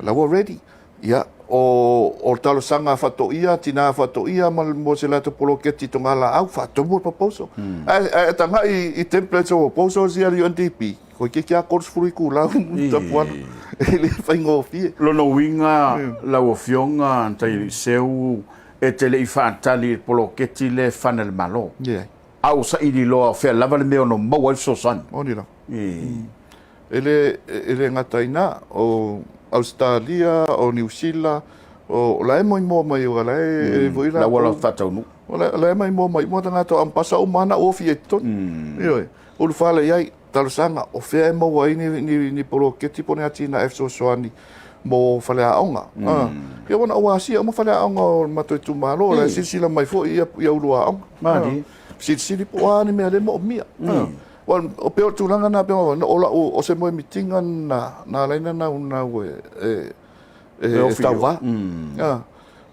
[SPEAKER 3] la ua ready. Ia, o, o le talosaga a Faatoia, tina a Faatoia ma, mo se latou poloketi togalaau, faatumu le proposal. Mm. Ae, ae tagai i templates o proposals ia a le UNDP, toeitiiti lava 30 itulau tapuana. E le faigofie.
[SPEAKER 2] Lona uiga, lau Afioga Taialii-Seu, e te le i faatali i le poloketi lea e fana e le Malo.
[SPEAKER 3] Leai.
[SPEAKER 2] A ua saili loa o fea lava le mea e ono maua ai le fesoasoani.
[SPEAKER 3] Moni lava. E le, e le gata i ina, o Ausetalia, o Niu Sila, o la e maimoa mai, o la e foi
[SPEAKER 2] latou. La ua faataunuu.
[SPEAKER 3] O la e maimoa mai uma tagata o Ambasa uma lava na ofi ai i totonu. Ioe, ulufale i ai, talosaga, o fea e maua ai ni, ni, ni poloketi po o ni atinae fesoasoani mo faleaoga. Ia ua na ou asia uma faleaoga o le matou itumalo, o la e silasila mai foi ia, ia ulu aoga.
[SPEAKER 2] Malie.
[SPEAKER 3] Silisili po o a ni mea lea e moomia. Well, o pei o le tulaga na pei ona o lau o se moemitiga na na ala ai ona naunau e e e, e tauva. Mm.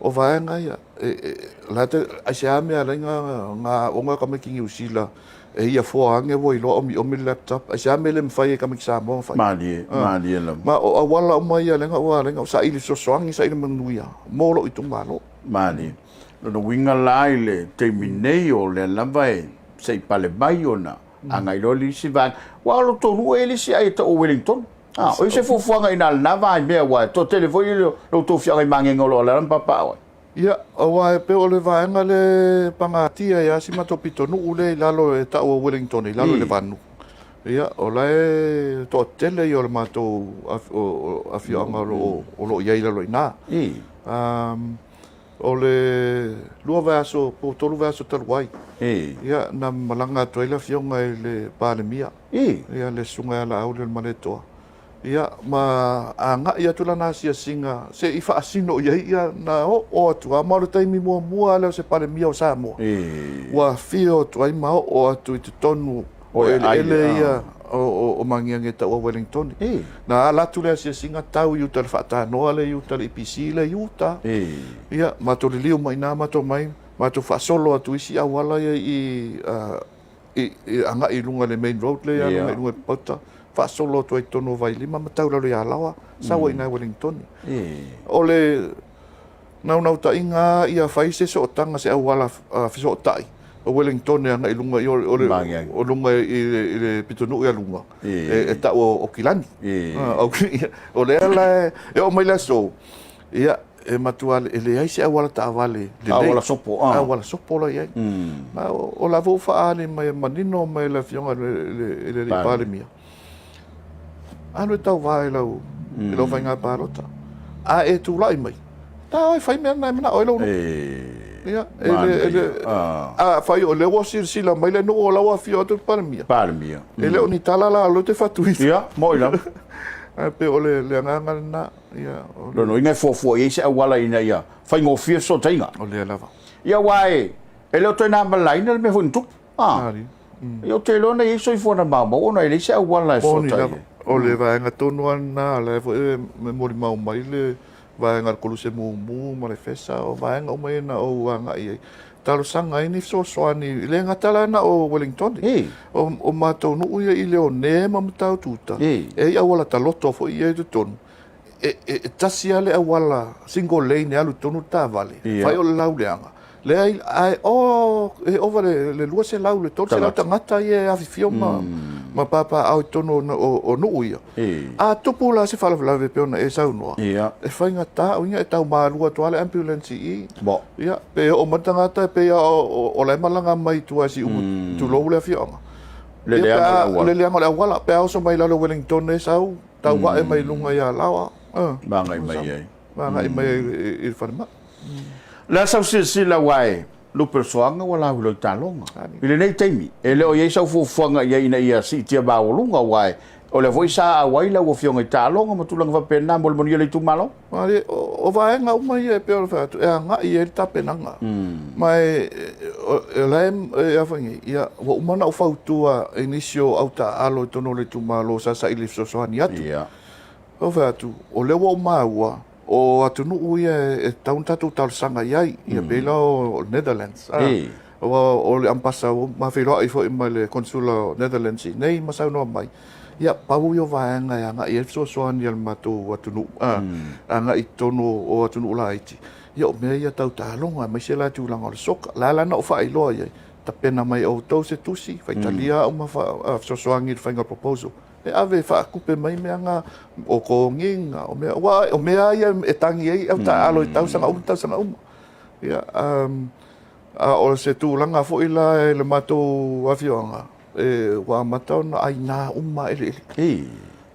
[SPEAKER 3] O vaega ia e, e, la te aisea mea ala ai nga nga aoga tamaiti Niu Sila e ia foa ange ua iloa omiomi le laptop. Aisea mea le mafai e tamaiti Samoa ona fai.
[SPEAKER 2] Malie, malie lava.
[SPEAKER 3] Ma o auala uma ia lea ua ala ai ona saili fesoasoani, saili manuia mo lou itumalo.
[SPEAKER 2] Malie. Lona uiga la i le taimi nei o lea lava e se i pale mai ona agai loa le isi vaega. Aua o lo outou nuu e i ai le isi ai e tau o Wellington. A, o i se fuafuaga i na lena vaimea aua e toatele foi lo outou afioaga i Magega o lo o alaala ma papaaao ai.
[SPEAKER 3] Ia, aua e pei o le vaega lea e pagatia ai lava si matou pitonuu lea i lalo e tau o Wellington i lalo i le vanu. Ia, o la e toatele ia o le matou afioaga o lo o i ai i lalo i ina. O le lua vaiaso po o tolu vaiaso talu ai, ia, na malaga atu ai le Afioga i le Palemia, ia, le Susuga ia Laauli o le Malietoa, ia, ma agai atu lana asiasiga se i faasino i ai, ia, na oo atu lava, ma o le taimi muamua lava lea o se Palemia o Samoa ua afio atu ai ma oo atu i totonu o eleele ia o Magiagi e tau o Wellingtone. Na ala atu le asiasiga tau i uta i le faatanoa lea i uta i le EPC lea i uta. Ia, matou liliu mai i ina matou mai, matou faasolo atu isi auala ia i agai i luga i le main road lea i agai i luga i Papauta, faasolo atu ai i totonu o Vailima ma tau i lalo i Alaoa, sau ai i ina i Wellingtone. O le naunautaiga ia fai se sootaga, se auala fesootai o Wellingtone agai i luga i o le o luga i le pitonuu ia luga e tau o Kilani. O lea la e oo mai le aso, ia e matua e leai se auala taavale
[SPEAKER 2] lelei. Auala sopo.
[SPEAKER 3] Auala sopo la i ai. Ma o la foi ua faaali mai manino mai le Afioga i le Alii Palemia, Alu e tauva i lau, i lau faiga palota. A e tulai mai, ta oe fai mea na e manao ai lou nuu. Ia, e le, e le, a fai o lea ua silasila mai le nuu o la ua afio atu le Palemia.
[SPEAKER 2] Palemia.
[SPEAKER 3] E le o ni tala la o lea ou te faatuina.
[SPEAKER 2] Ia, moi lava.
[SPEAKER 3] Ae pei o le, le agaga lena. Ia, o
[SPEAKER 2] le... Lona uiga e fuafua i ai se auala ina ia faigofie fesootaiga.
[SPEAKER 3] O lea lava.
[SPEAKER 2] Ia, aua e, e le o toe na malaina le mea foi na tupu. Ah. Ia ou te iloa na i ai soifua na maumau ona e leai se auala e
[SPEAKER 3] fesootai ai. O le vaega tonu lava lena, o la foi e molimau mai le vaega o le Koluse Mumu ma le Fesa, o vaega uma ia na ou agai ai. Talosaga ai ni fesoasoani, e le gata la na o Wellingtone, o matou nuu ia i Leone ma Mataututa, e i ai auala taloto foi ia i totonu. e, e, e tasi lava le auala single lane e alu i totonu le taavale, fai o le lauleaga, leai, ae o, e ova le, le 200, le 300 tagata ia e afifio ma, ma papaaao i totonu o, o, o nuu ia. A tupu la se faalavelave e pei ona e saunoa, e faigata, o uiga e tau malu atu lava le ambulance i i. Ia, pe oo mai le tagata e pei lava o, o la e malaga mai i tua i Siumu, tulou le afioaga.
[SPEAKER 2] Le leaga o le auala.
[SPEAKER 3] Le leaga o le auala, pe a oso mai i lalo o Wellington e sau, tau ae mai luga i Alaoa.
[SPEAKER 2] Ma agai mai ai.
[SPEAKER 3] Ma agai mai ai i le falemai.
[SPEAKER 2] O le a sau silasila aua e lupe o le soaga ua lauiloa i taaloga. I lenei taimi, e le o i ai sau fuafuaga i ai ina ia siitia maualuga aua e o lea foi sa auai lau Afioga i taaloga ma tulaga faapena mo le manuia o le itumalo.
[SPEAKER 3] Malie, o vaega uma ia e pei ona fai atu, e agai i ai le tapenaga. Ma e, o la e a foi nei, ia, ua uma ona ou fautua i nisi o au taaalo i totonu o le itumalo sa saili fesoasoani atu. Ou fai atu, o lea ua ou maua, o atunuu ia e tatau ona tatou talosaga i ai, ia pei la o Netherlands. Aua o le Ambasa ua ma feiloai foi ma le Consular o Netherlands i inei ma saunoa mai, ia pau ia o vaega e agai i ai le fesoasoani a le matou atunuu, agai i totonu o atunuu laiti, ia o mea ia tau taaloga aemaise la tulaga o le soka. O le a la na ou faailoa i ai, tapena mai e outou se tusi, faitalia au ma fesoasoani i le faiga o le proposal. E ave e faatupe mai mea na, o togiga, o mea, aua o mea ia e tagi ai au taaalo i tausaga uma tausaga uma. Ia, a o se tulaga foi la i le matou afioaga, e, ua amata ona aina uma eleele.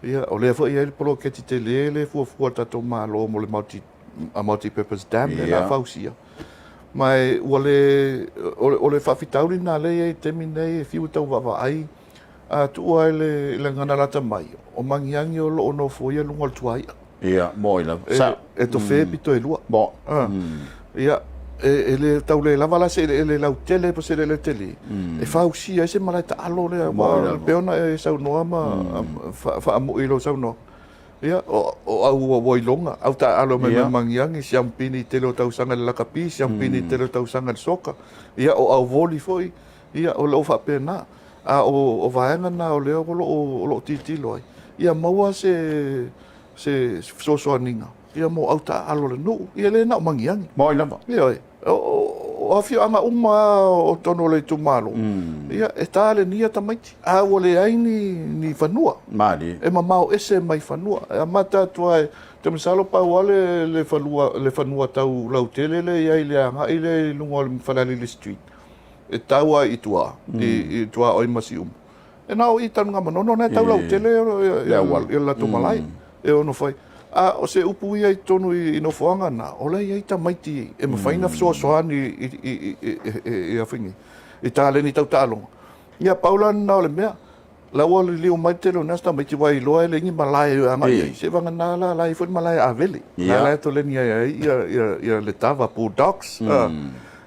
[SPEAKER 3] Ia, o lea foi e i ai le poloketi tele lea e fuafua e le tatou Malo mo le multi, multi-purpose dam lea o le a fausia. Ma e, ua le, o le faafitauli lena lea e i ai i le taimi lenei, e fiu e tau vaavaai, A tuua i le gagana lata mai, o Magiagi o lo o nofoia luga o le tuai'a.
[SPEAKER 2] Ia, mo'i lava. Sa.
[SPEAKER 3] E tofe pito e lua.
[SPEAKER 2] Mo.
[SPEAKER 3] Ia, e le tau le lava la se eleele lautele po o se eleele tele, e fausia ai se malae taalo lea, aua e pei ona e saunoa ma faamu'i i lau saunoaga. Ia, o au ua iloga, au taaalo mai mai Magiagi, siamupini i tele o tausaga i le lakapi, siamupini i tele o tausaga i le soka. Ia, o au voli foi. Ia, o lo o faapena. A o vaega na o lea o lo o tilotilo ai, ia maua se fesoasoaniga ia mo au taaalo a le nuu. Ia le na o Magiagi.
[SPEAKER 2] Maui lava.
[SPEAKER 3] Ioe. O afioaga uma lava o totonu o le itumalo, ia e talenia tamaiti, a ua leai ni fanua.
[SPEAKER 2] Malie.
[SPEAKER 3] E mamao ese mai fanua. E amata atu lava, ou te masalo pau lava le fanua tau lautele lea e i ai i le agai lea i luga o le Falealili Street. e tau ai i tua, i tua oi ma Siumu. E na o i Tanugamanono na e tau lautele ia le latou malae, e ono fai. A o se upu ia i totonu i nofoaga na, o la e i ai tamaiti e mafai ona fesoasoani i taleni tau taaloga. Ia pau la lena o le mea, La ua liliu mai le tele o na tamaiti ua iloa e leai ni malae e agai i ai. Seiavagana la, la e i ai foi le malae a Avele. La la e toleni ai ai ia, ia, ia Letava Bulldogs,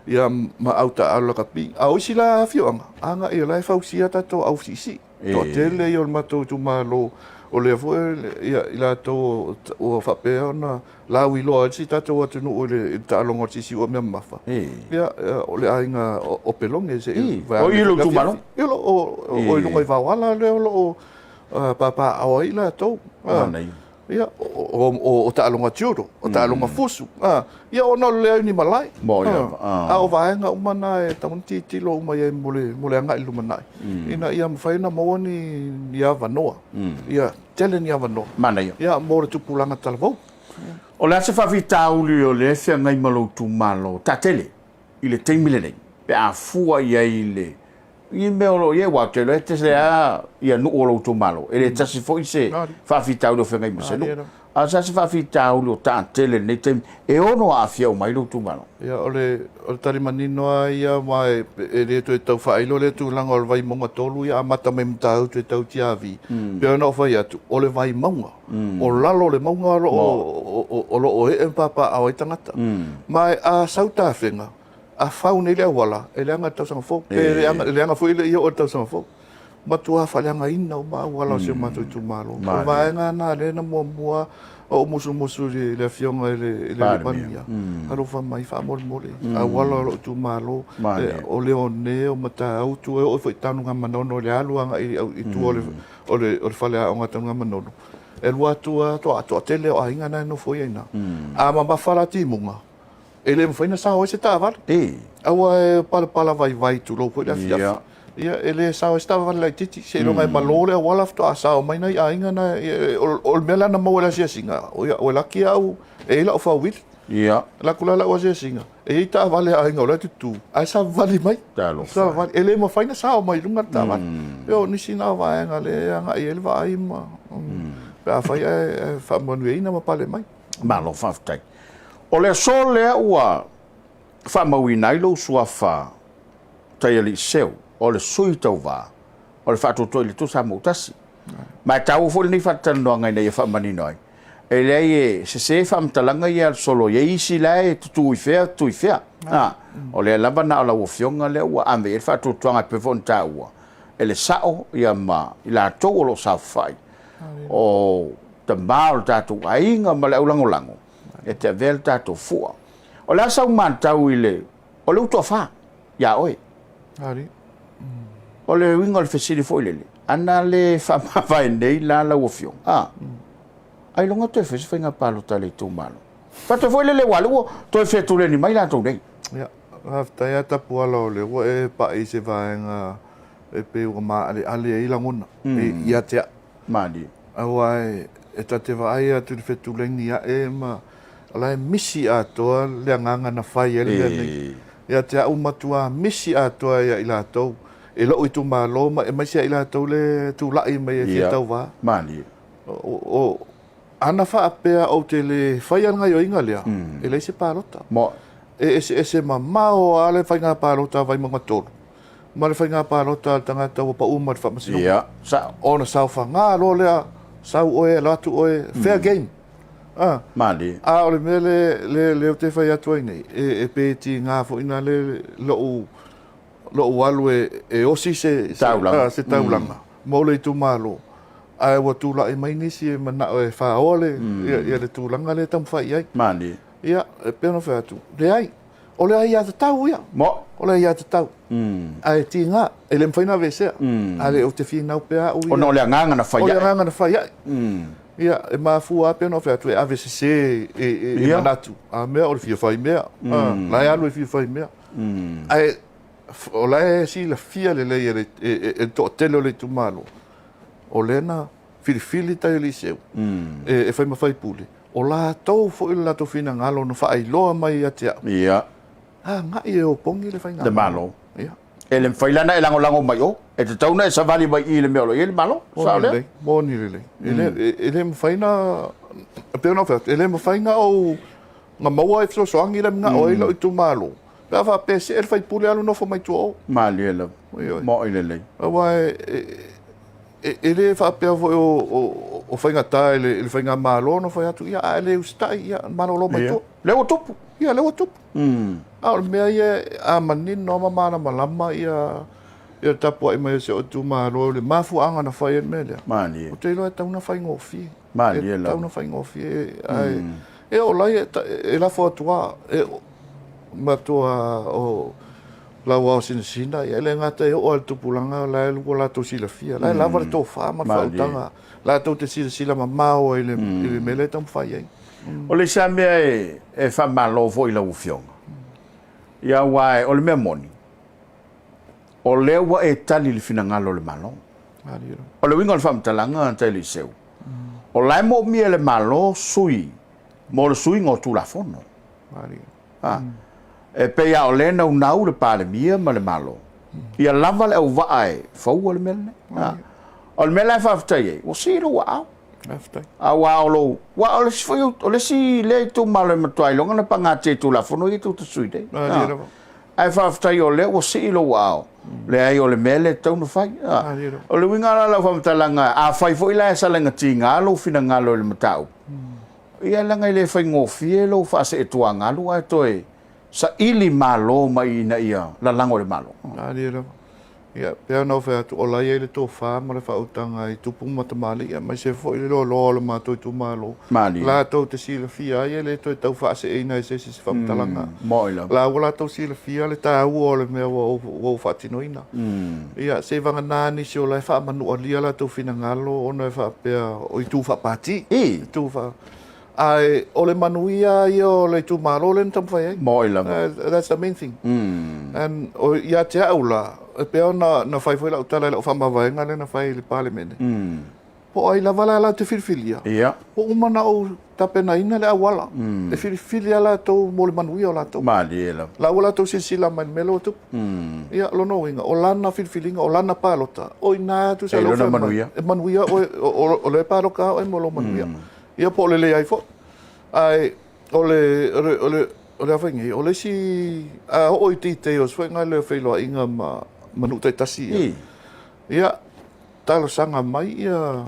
[SPEAKER 3] ia ma au taaalo lakapi. A o isi la afioaga, agai o la e fausia tatou au siisii. Toatele ia o le matou itumalo, o lea foi ia i latou ua faapea ona lauiloa ai si tatou atunuu i le taaloga o le siisii ua mea mamafa. Ia, o le aiga o Peloge se
[SPEAKER 2] i O i lou itumalo?
[SPEAKER 3] Ia, o i luga i Vaoala lea o lo o papaaao ai latou. Ia, o taaloga judo, o taaloga fusu. Ia, ona o le leai o ni malae. A o vaega uma na e tatau ona tilotilo uma i ai mo le agai i le lumanai, ina ia mafai ona maua ni avanoa. Ia tele ni avanoa.
[SPEAKER 2] Manaia.
[SPEAKER 3] Ia, mo le tupulaga talavou.
[SPEAKER 2] O le a se faafitauli o lea e feagai ma lou itumalo taatele i le taimi lenei pe a fua i ai i le i mea o lo o i ai, aua ou te iloa e tele lava ia nuu o lou itumalo, e le tasi foi se faafitauli o feagai ma se nuu. A o se a se faafitauli o taatele i lenei taimi e ono aafia uma ai lou itumalo?
[SPEAKER 3] Ia, o le, o le tali manino lava ia, aua e, e le toe tau faailo lea tulaga o le Vaimauga 3 ia amata mai Matautu e tau Tiavi. Pei ona ou fai atu, o le Vaimauga, o lalo o le mauga o lo o, o lo o ee ma papaaao ai tagata. Ma a sau tafega, a fau nei le auala, e leaga i le tausaga fou, pe leaga foi e le i oo i le tausaga fou. Matua faaleagaina uma auala o si o matou itumalo. O le vaega lena lea na muamua ou musumusu i le Afioga i le Palemia, alofa mai faamolemole, auala o lou itumalo, o Leone, o Matautu, e oo foi i Tanugamanono i le alu agai i tua o le faleaoga a Tanugamanono. E alu atu a toatele o aiga na e nofo ai ina. A mamafa la timuga, e le mafai ona sao ai se taavale. Aua e palapala vaivai tulou foi le afiafi. Ia, e le sao ai se taavale laitiiti, seiloga e malo le auala faatoa sao mai nai aiga na. O le mea la na maua i le asiasiga, ua laki au e i ai lau four-wheel.
[SPEAKER 2] Ia.
[SPEAKER 3] Alu atu la lau asiasiga, e i ai taavale a aiga o la e tutu, ae savavali mai.
[SPEAKER 2] Talofa.
[SPEAKER 3] Savavali. E le mafai ona sao mai i luga le taavale. E o nisi na o vaega lea e agai i ai le vaai ma pe afai ae faamanuiaina ma pale mai.
[SPEAKER 2] Malo faafetai. O le aso lea ua faamauina ai lou suafa Taialii Seu, o le sui tauva o le faatuatua i le Atua Samoa ua tasi. Ma e taua foi lenei faatatalanoaga ina ia faamanino ai, e leai e sese faamatalaga ia a le solo, e i ai isi la e tutu i fea, tutu i fea. A, o lea lava na o lau Afioga lea ua ave i ai le faatuatuaga e pei foi ona taua, e le sao ia ma i latou o lo o saofafai, o tama o le tatou aiga ma le aulagolago e te avea le tatou fua. O le a sau matau i le, o le utoafa ia oe? O le uiga o le fesili foi lele, ana le faamavae nei la lau afioga, a, ailoga toe fai se faiga palota a le itumalo. Faatoa foi lele aua o lea ua toe fetuleni mai latou nei.
[SPEAKER 3] Ia, faafetai lava Tapuala o lea ua e pai i se vaega e pei ua maaleale ai lagona ia te au.
[SPEAKER 2] Malie.
[SPEAKER 3] Aua e ta te vaai atu i le fetuleini ae ma o la e misi atoa le agaga na fai ai le mea nei. Ia te au matua misi atoa ia i latou e lou itumalo ma aemaise ia i latou le tulai mai e fia tauva.
[SPEAKER 2] Malie.
[SPEAKER 3] O, ana faapea ou te le faia le gaioiga lea, e leai se palota. E eseese mamao lava le faiga palota a Vaimauga 3 ma le faiga palota a le tagata ua pau mai le faamasinoga.
[SPEAKER 2] Ia, sao.
[SPEAKER 3] Ona saofaga loa lea, sau oe, alu atu oe, fair game. Ah.
[SPEAKER 2] Malie.
[SPEAKER 3] A o le mea le, le, le ou te fai atu ai nei, e, e pei e tiga foi na le lou, lou alu e, e osi se, se,
[SPEAKER 2] taulaga,
[SPEAKER 3] ah, se taulaga mm. mo le itumalo. Ae ua tulai mai nisi e manao e whaoa le, mm. ia, ia le tulaga le taumafai i ai.
[SPEAKER 2] Malie.
[SPEAKER 3] Ia, e pei ona fai atu, leai, O le aiatatau ia.
[SPEAKER 2] Mo.
[SPEAKER 3] O le aiatatau. Ae tiga, e le mafai ona aveesea. A le, ou te finau pea au ia.
[SPEAKER 2] Ona o le agaga na fai
[SPEAKER 3] ae. O le agaga na fai ae. Ia, e mafua lava pei ona ou fai atu, e ave sese e manatu. A mea o le fia fai mea. La e alu e fia fai mea. Ae o la e silafia lelei e le toatele o le itumalo, o lea na filifili tai o Eliseu e fai ma faipule, o latou foi le latou finagalo na faailoa mai ia te au.
[SPEAKER 2] Ia.
[SPEAKER 3] Agai e opogi le faigamalo.
[SPEAKER 2] Le Malo.
[SPEAKER 3] Ia.
[SPEAKER 2] E le mafai la ona e lagolago mai o, e tatau ona e savali mai i i le mea o lo o i ai le Malo. Sao lea?
[SPEAKER 3] Moni lelei. E le mafai na, e pei ona ou fai atu, e le mafai na ou, na maua ai fesoasoani le manao ai lou itumalo, pe a faapea e see le faipule alu nofo mai tua o.
[SPEAKER 2] Malie lava. Moi lelei.
[SPEAKER 3] Aua e, E le faapea foi o faigata i le faigamalo ona fai atu, ia, a e le usitai, ia, malolo mai tua.
[SPEAKER 2] Lea ua tupu.
[SPEAKER 3] Ia, lea ua tupu. A o le mea ia, a manino ma malamalama ia le tapuai mai o si ou itumalo i le mafuaaga na fai ai le mea lea.
[SPEAKER 2] Malie.
[SPEAKER 3] Ou te iloa e tatau ona faigofie.
[SPEAKER 2] Malie
[SPEAKER 3] lava. E tatau ona faigofie. Ae e oo la e lafo atu lava, e matua o lau aosinasina, ia e le gata e oo lava i le tupulaga la e ua latou silafia, la e lava le tofa ma le faautaga latou te silasila mamao ai i le mea lea e taumafai ai.
[SPEAKER 2] O le isi lava mea e faamalo foi i lau Afioga, ia aua o le mea moni, o lea ua e tali i le finagalo o le Malo. O le uiga o le faamatalaga Taeliseu, o la e moomia e le Malo sui mo le suiga o Tulafono. A, e pei lava o lea e naunau le Palemia ma le Malo, ia lava le auvaa e faua le mea lenei. A, o le mea la e faafetai ai, ua sii lou aao. Aua o lou, aua o le isi foi, o le isi lea itumalo e matua iloga ona pagatia i Tulafono ia tou te sui nei. Ae faafetai o lea ua sii lou aao, leai o le mea lea e tatau ona fai. O le uiga la o lau faamatalaga, afai foi la e salaigatigā lou finagalo i le mataupu, Ia leaga e le faigofie lou faaseetuagalu ae toe saili malo mai ina ia lalago i le Malo.
[SPEAKER 3] Malie lava. Ia, pei ona ou fai atu, o la e i ai le tofa ma le faautaga i tupu ma tamalii, aemaise foi le loaloa o le matou itumalo,
[SPEAKER 2] Malie.
[SPEAKER 3] latou te silafia ai, e le toe tau faaseeina e se isi se faamatalaga.
[SPEAKER 2] Moi lava.
[SPEAKER 3] La ua latou silafia le taua o le mea ua ou, ua ou faatinoina. Ia, seivagana nisi o la e faamanualia latou finagalo ona e faapea o itu faapati. Itu faa... Ae o le manuia ia o le itumalo lea na taumafai ai.
[SPEAKER 2] Moi lava.
[SPEAKER 3] That's the main thing. And o, ia te au la, e pei ona na fai foi lau tala i lau faamavaega lea na fai i le Palemene. Po o ai lava la latou te filifilia, ua uma ona ou tapenaina le auala e filifili lava latou mo le manuia o latou.
[SPEAKER 2] Malie lava.
[SPEAKER 3] La ua latou silasila mai i le mea lea ua tupu. Ia, lona uiga, o lana filifiliga, o lana palota, o i ina tusa
[SPEAKER 2] E
[SPEAKER 3] lea ua
[SPEAKER 2] lona
[SPEAKER 3] fai mai,
[SPEAKER 2] manuia.
[SPEAKER 3] E manuia oe, o lea e palota lava oe mo lou manuia. Ia po o le leai foi. Ae o le, o le, o le, o le a fai nei, o le isi, a oo i details foi na le feiloaiga ma, ma nuu taitasi ia. Ia, talosaga mai ia,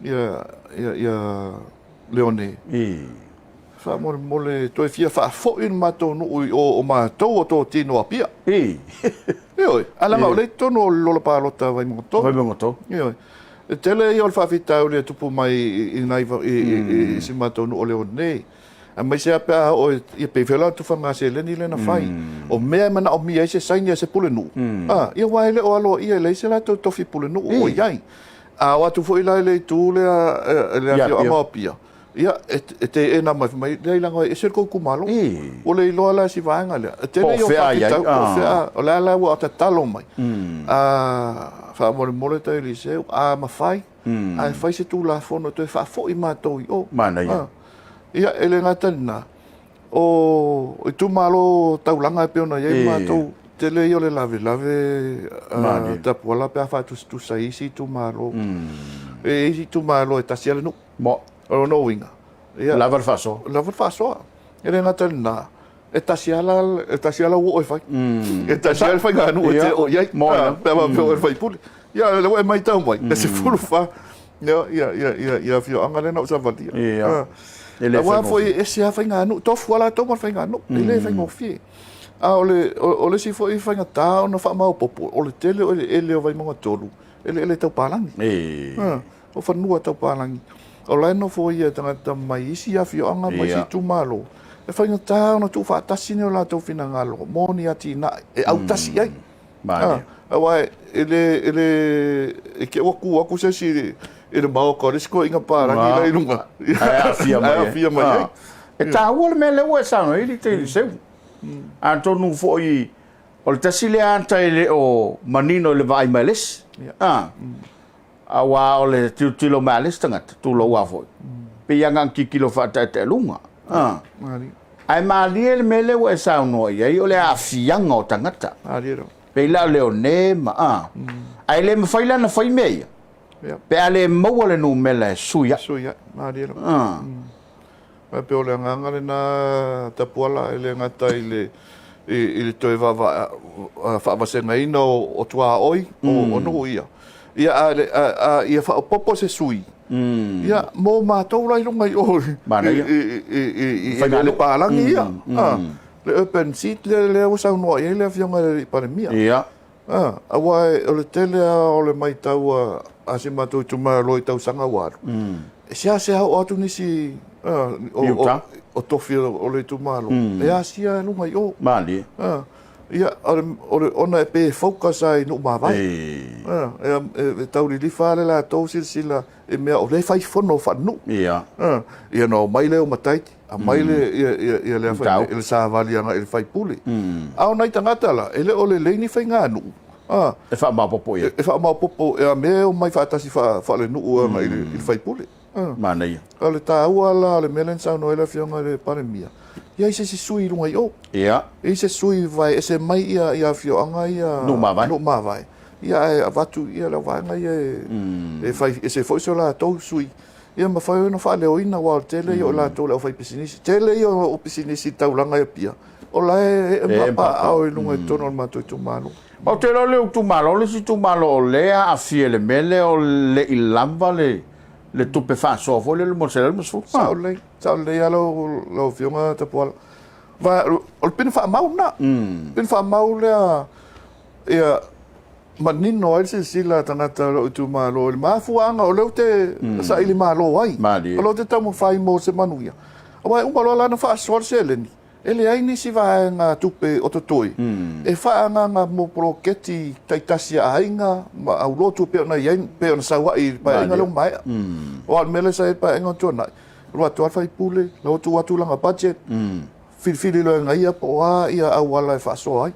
[SPEAKER 3] ia, ia, ia Leone. Faamolemole toe fia faafoi le matou nuu i o, o matou o totino o Apia. Ioe, ae leaga o lea i totonu o le lola palota a Vaimauga 3.
[SPEAKER 2] Vaimauga 3.
[SPEAKER 3] Ioe. E tele ia o le faafitauli e tupu mai i nai i si matou nuu o Leone. Aemaise lava pe a oo i pei foi la o le tufaga seleni lea na fai. O mea e manaomia ai se saini a se pulenuu, a, ia aua e le o aloaia e leai se latou tofi pulenuu o i ai. A o atu foi la i le itu lea i le afioaga o Apia, ia, e teena mai, fai mai, leai leaga e ese le tou itumalo. Ua le iloa la e si vaega lea. E tele ia o faafitauli, po o fea, o le a la ua tatalo mai, faamolemole tai Eliseu, a mafai, ae fai se Tulafono e toe faafoi matou i o.
[SPEAKER 2] Manaia.
[SPEAKER 3] Ia, e le gata i lena, o itumalo taulaga e pei ona i ai matou, tele ia o le lavelave tapuala pe a faatusatusa i isi itumalo. E i ai isi itumalo e tasi lava le nuu. O lona uiga,
[SPEAKER 2] ia, lava le faasoa.
[SPEAKER 3] Lava le faasoa. E le gata i lena, e tasi lava e tasi lava lau oo e fai. E tasi lava le faiganuu e te oo i ai. Pe a faapea o oe o le sui usufono. Ia, o lea ua e matau mai, e 14 ia afioaga lea na ou savalia. Aua foi e ese lava faiganuu, tofu lava latou ma le faiganuu, e le faigofie. A o le, o le isi foi faigata ona faamaopoopo, o le tele o eleele o Vaimauga 3, eleele tau palagi. O fanua tau palagi. O la e nofo ia tagata mai isi afioaga ma isi itumalo, e faigata ona tuufaatasi ni o latou finagalo mo ni atinae e autasi i ai. Aua e le, e le, e te i ua tu atu se isi i le maota o le isi toeaina palagi la i luga,
[SPEAKER 2] ae aafia mai ai.
[SPEAKER 3] Ae aafia mai ai.
[SPEAKER 2] E taua le mea lea ua e saunoa ai Lita Eliseu. Atonu foi o le tasi lea ata e le o manino i le vaai mai a le isi. Aua o le tilotilo mai a le isi tagata, tulou lava foi, pei lava na ona tilotilo faataetaealuga. Ae malie le mea lea ua e saunoa i ai, o le aafiaga o tagata. Pei la o Leone ma a. Ae le mafai la ona fai mea ia, pe a le maua le numera e sui ai.
[SPEAKER 3] Sui ai, malie lava. Ae pei o le agaga lena Tapuala, e le gata i le i le toe faavasegaina o tuaoi o nuu ia, ia a ia faaopoopo se sui ia mo matou la i luga i o i le palagi ia, le urban seat lea ua saunoa i ai le Afioga i le Palemia. Aua o le tele lava o le matau a si matou itumalo i tausaga ua alu, e seasea oo atu nisi o tofi o le itumalo e asia i luga i o.
[SPEAKER 2] Malie.
[SPEAKER 3] Ia, ona e pei e focus lava i nuu mavae. E tau lilifa lava le latou silasila i mea o lea e fai fono faalenuu.
[SPEAKER 2] Ia.
[SPEAKER 3] Ia ona omai lea o Mataiti, aumai le ia le le savali agai i le faipule. A o nai tagata la, e le o lelei ni faiganuu,
[SPEAKER 2] E faamaopoopo i ai.
[SPEAKER 3] E faamaopoopo a mea e omai faatasi faalenuu agai i le faipule.
[SPEAKER 2] Manaia.
[SPEAKER 3] O le taua la o le mea lea na saunoa ai le Afioga i le Palemia, ia i ai se isi sui i luga i o.
[SPEAKER 2] Ia.
[SPEAKER 3] I ai se sui vae ese mai ia afioaga ia.
[SPEAKER 2] Nuu mavae.
[SPEAKER 3] Nuu mavae. Ia ae avatu ia le vaega ia e fai ese foi so latou sui. Ia mafai ona faaleoina aua o le tele ia o latou o le aufaipisinisi. Tele ia o pisinisi i taulaga i Apia o la e ee papaaao i luga i totonu o le matou itumalo.
[SPEAKER 2] Ou te iloa o le itumalo le isi itumalo o lea e aafia i le mea lea o le i lava le tupe faasoa foi lele mo le $150.
[SPEAKER 3] Sao lelei, sao lelei lava lau Afioga Tapuala. O le pine faamau lena. Pine faamau lea, ia. manino ai le silasila a tagata o lou itumalo i le mafuaaga o lea ou te saili malo ai, o lea ou te taumafai mo se manuia. Aua e uma loa la ona faasoa le seleni, e leai nisi vaega tupe o totoe e faaagaaga mo poloketi taitasi a aiga ma aulotu e pei ona i ai, pei ona sau ai i le Paeaiga lea ua maea. Aua o le mea lea sa i ai i le Paeaiga ua tuanai, alu atu lava le faipule, la ua tuu atu lana budget, filifili loa e ia po o a ia auala e faasoa ai.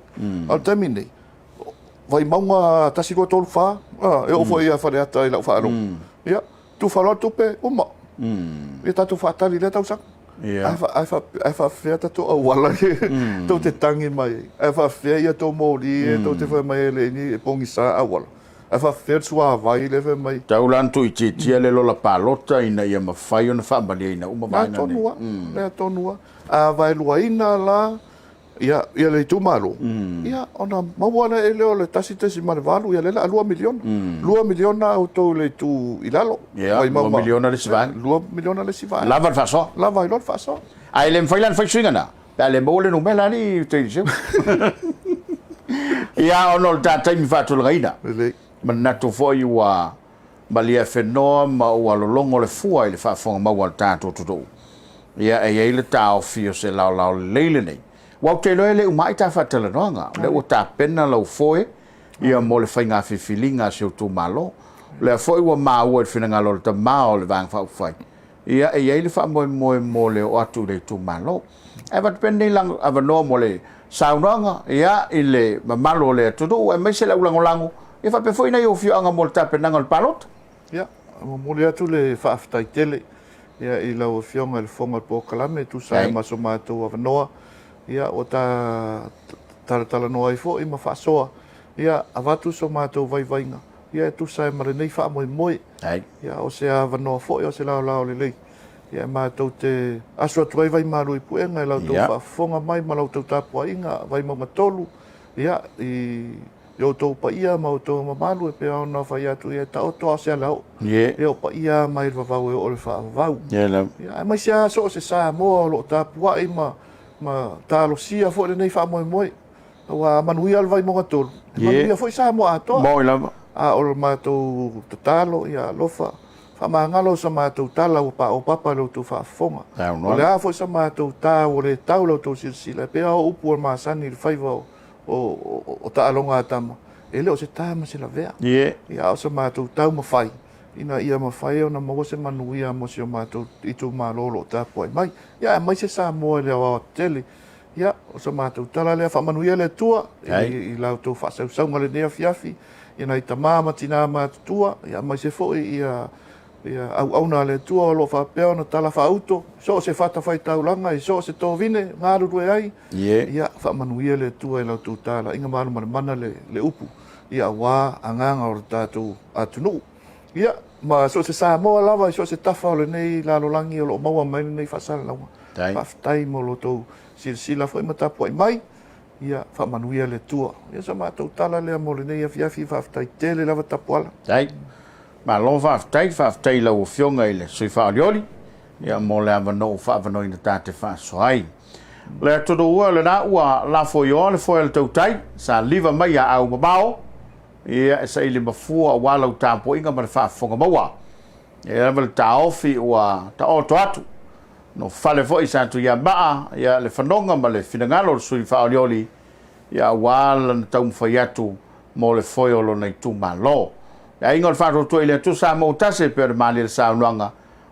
[SPEAKER 3] A o le taimi nei, Vaimauga 1, 2, 3, 4, e oo foi ia Faleata i lau faalogo. Ia, tufa loa le tupe, uma. Ia tatou faatali i lea tausaga. Ae faafefea tatou auala tou te tagi mai ai? Ae faafefea ia tou moli ia tou te fai mai ai e leai ni pogisa auala? Ae faafefea le suavai lea fai mai?
[SPEAKER 2] Tau la ona tuuitiitia le lola palota ina ia mafai ona faamalieina uma vaega nei.
[SPEAKER 3] Lea tonu lava, lea tonu lava. A vaeluaina la ia, ia le itumalo, ia ona maua lea lea o le 1.8, ia lea o le a $2 miliona. $2 miliona outou i le itu i lalo.
[SPEAKER 2] Ia, $2 miliona le isi vaega.
[SPEAKER 3] $2 miliona le isi vaega.
[SPEAKER 2] Lava le faasoa.
[SPEAKER 3] Lava ai loa le faasoa.
[SPEAKER 2] Ae le mafai la ona fai suiga na, pe a le maua le numera alii Teresia. Ia, ona o le ta taimi faatulagaina.
[SPEAKER 3] Lelei.
[SPEAKER 2] Manatu foi ua maliafenoa ma ua lologo le fua i le faafofoga maua a le tatou atunuu. Ia, e i ai le taofi o se laolao lelei lenei. Aua ou te iloa e le uma ai ta faatalanoaga, o lea ua tapena lau foe ia mo le faiga filifiliga a si ou itumalo. O lea foi ua maua i le finagalo o le tama o le Vaega Faaupufai, ia e i ai le faamoemoe mo le oo atu i le itumalo. Ae avatu pea lenei avanoa mo le saunoaga ia i le mamalu o le atunuu aemaise le aulagolago ia faapea foi nai ou afioaga mo le tapenaga o le palota.
[SPEAKER 3] Ia, e momoli atu le faafetai tele ia i lau Afioga i le Fofoga o le Polokalame e tusa ai ma so matou avanoa ia ua ta talatalanoa ai foi ma faasoa ia avatu so matou vaivaiga ia e tusa ai ma lenei faamoemoe. Ia o se avanoa foi o se laolao lelei ia e matou te aso atu ai vaimalu i puega i la outou faafofoga mai ma la outou tapuaiga Vaimauga 3 ia i outou paia ma outou mamalu e pei ona fai atu ia e taoto a o se alaoo. Ia o paia mai le vavau e oo i le faavavau. Ia aemaise lava so o se Samoa o lo o tapuai ma ma talosia foi lenei faamoemoe. Aua a manuia le Vaimauga 3, e manuia foi Samoa atoa.
[SPEAKER 2] Moni lava.
[SPEAKER 3] A o le matou tatalo, ia alofa, faamagalo sa matou tala ua paopapa i la outou faafofoga. O le a foi sa matou ta ua le tau i la outou silasila, e pei lava o upu e masani i le faiva o taaloga a tama, e le o se ta ma se lavea. Ia, a o sa matou taumafai ina ia mafai ona maua se manuia mo si o matou itumalo o lo o tapuai mai. Ia, aemaise Samoa i le aoaotetele. Ia, o sa matou tala lea, faamanuia le Atua i la outou faasausauga i lenei afiafi, i nai tama ma tina matutua, ia aemaise foi ia auauna a le Atua o lo o faapea ona talafaauto i so o se fatafaitaulaga, i so o se tovine e galulue ai. Ia, faamanuia le Atua i la outou talaiga malumalemana le upu, ia aua agaga o le tatou atunuu. Ia, ma so o se Samoa lava i so o se tafa o lenei lalolagi o lo o maua mai lenei faasalalauga, faafetai mo lo outou silasila foi ma tapuai mai. Ia, faamanuia le Atua. Ia, sa matou tala lea mo lenei afiafi, faafetai tele lava Tapuala.
[SPEAKER 2] Faafetai. Malo faafetai, faafetai i lau Afioga i le Sui Faaolioli ia, mo le avanoa ua faaavanoaina ta te faasoa ai. O le atunuu ua lena ua lafoioa le foe a le tautai, sa liva mai ia au mamao, Ia, e saili mafua aua lau tapuaiga ma le faafofoga maua. E lava le taofi ua taoto atu. No fale foi sa Tuiamaa, ia, le fanoga ma le finagalo o le sui faaolioli, ia, aua lana taumafai atu mo le foe o lona itumalo. Le aiga o le Faatuatua i le Atua Samoa ua tasi e pei ona malie le saunoaga,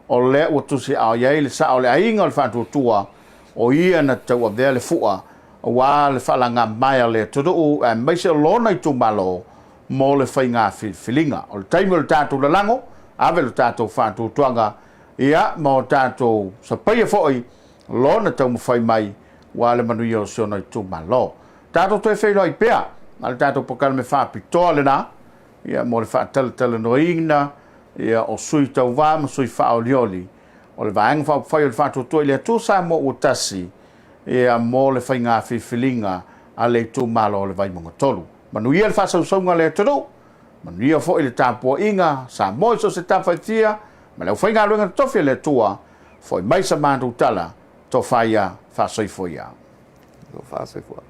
[SPEAKER 2] o lea ua tusiaao i ai le sao o le aiga o le Faatuatua, o ia na tauavea le fua aua le faalagamaea o le atunuu aemaise o lona itumalo mo le faiga filifiliga. O le taimi o le tatou lalago, ave lo tatou faatuatuaga ia ma o tatou sapaia foi lona taumafai mai aua le manuia o si ona itumalo. Tatou toe feiloai pea a le tatou polokalame faapitoa lena ia mo le faatalatalanoaina ia o sui tauva ma sui faaolioli o le Vaega Faaupufai o le Faatuatua i le Atua Samoa ua Tasi ia mo le faiga filifiliga a le itumalo o le Vaimauga 3. Manuia le faasausauga a le atunuu, manuia foi le tapuaiga Samoa i so o se tafa e fia ma le aufaigaluega totofi a le Atua, foi mai sa matou tala, tofa ia, faasoifua ia.
[SPEAKER 3] Faasoifua.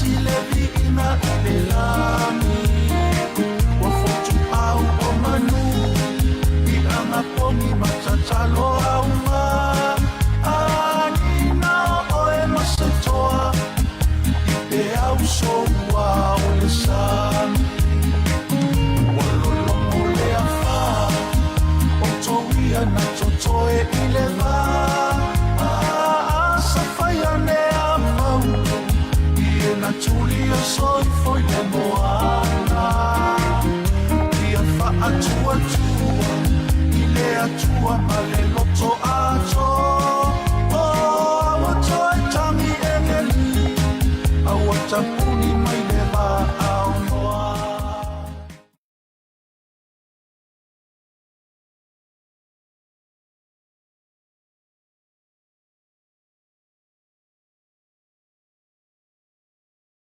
[SPEAKER 1] Tasi le viiga i le lagi, Ua fotuau o manu, I agapogi ma tatalo au.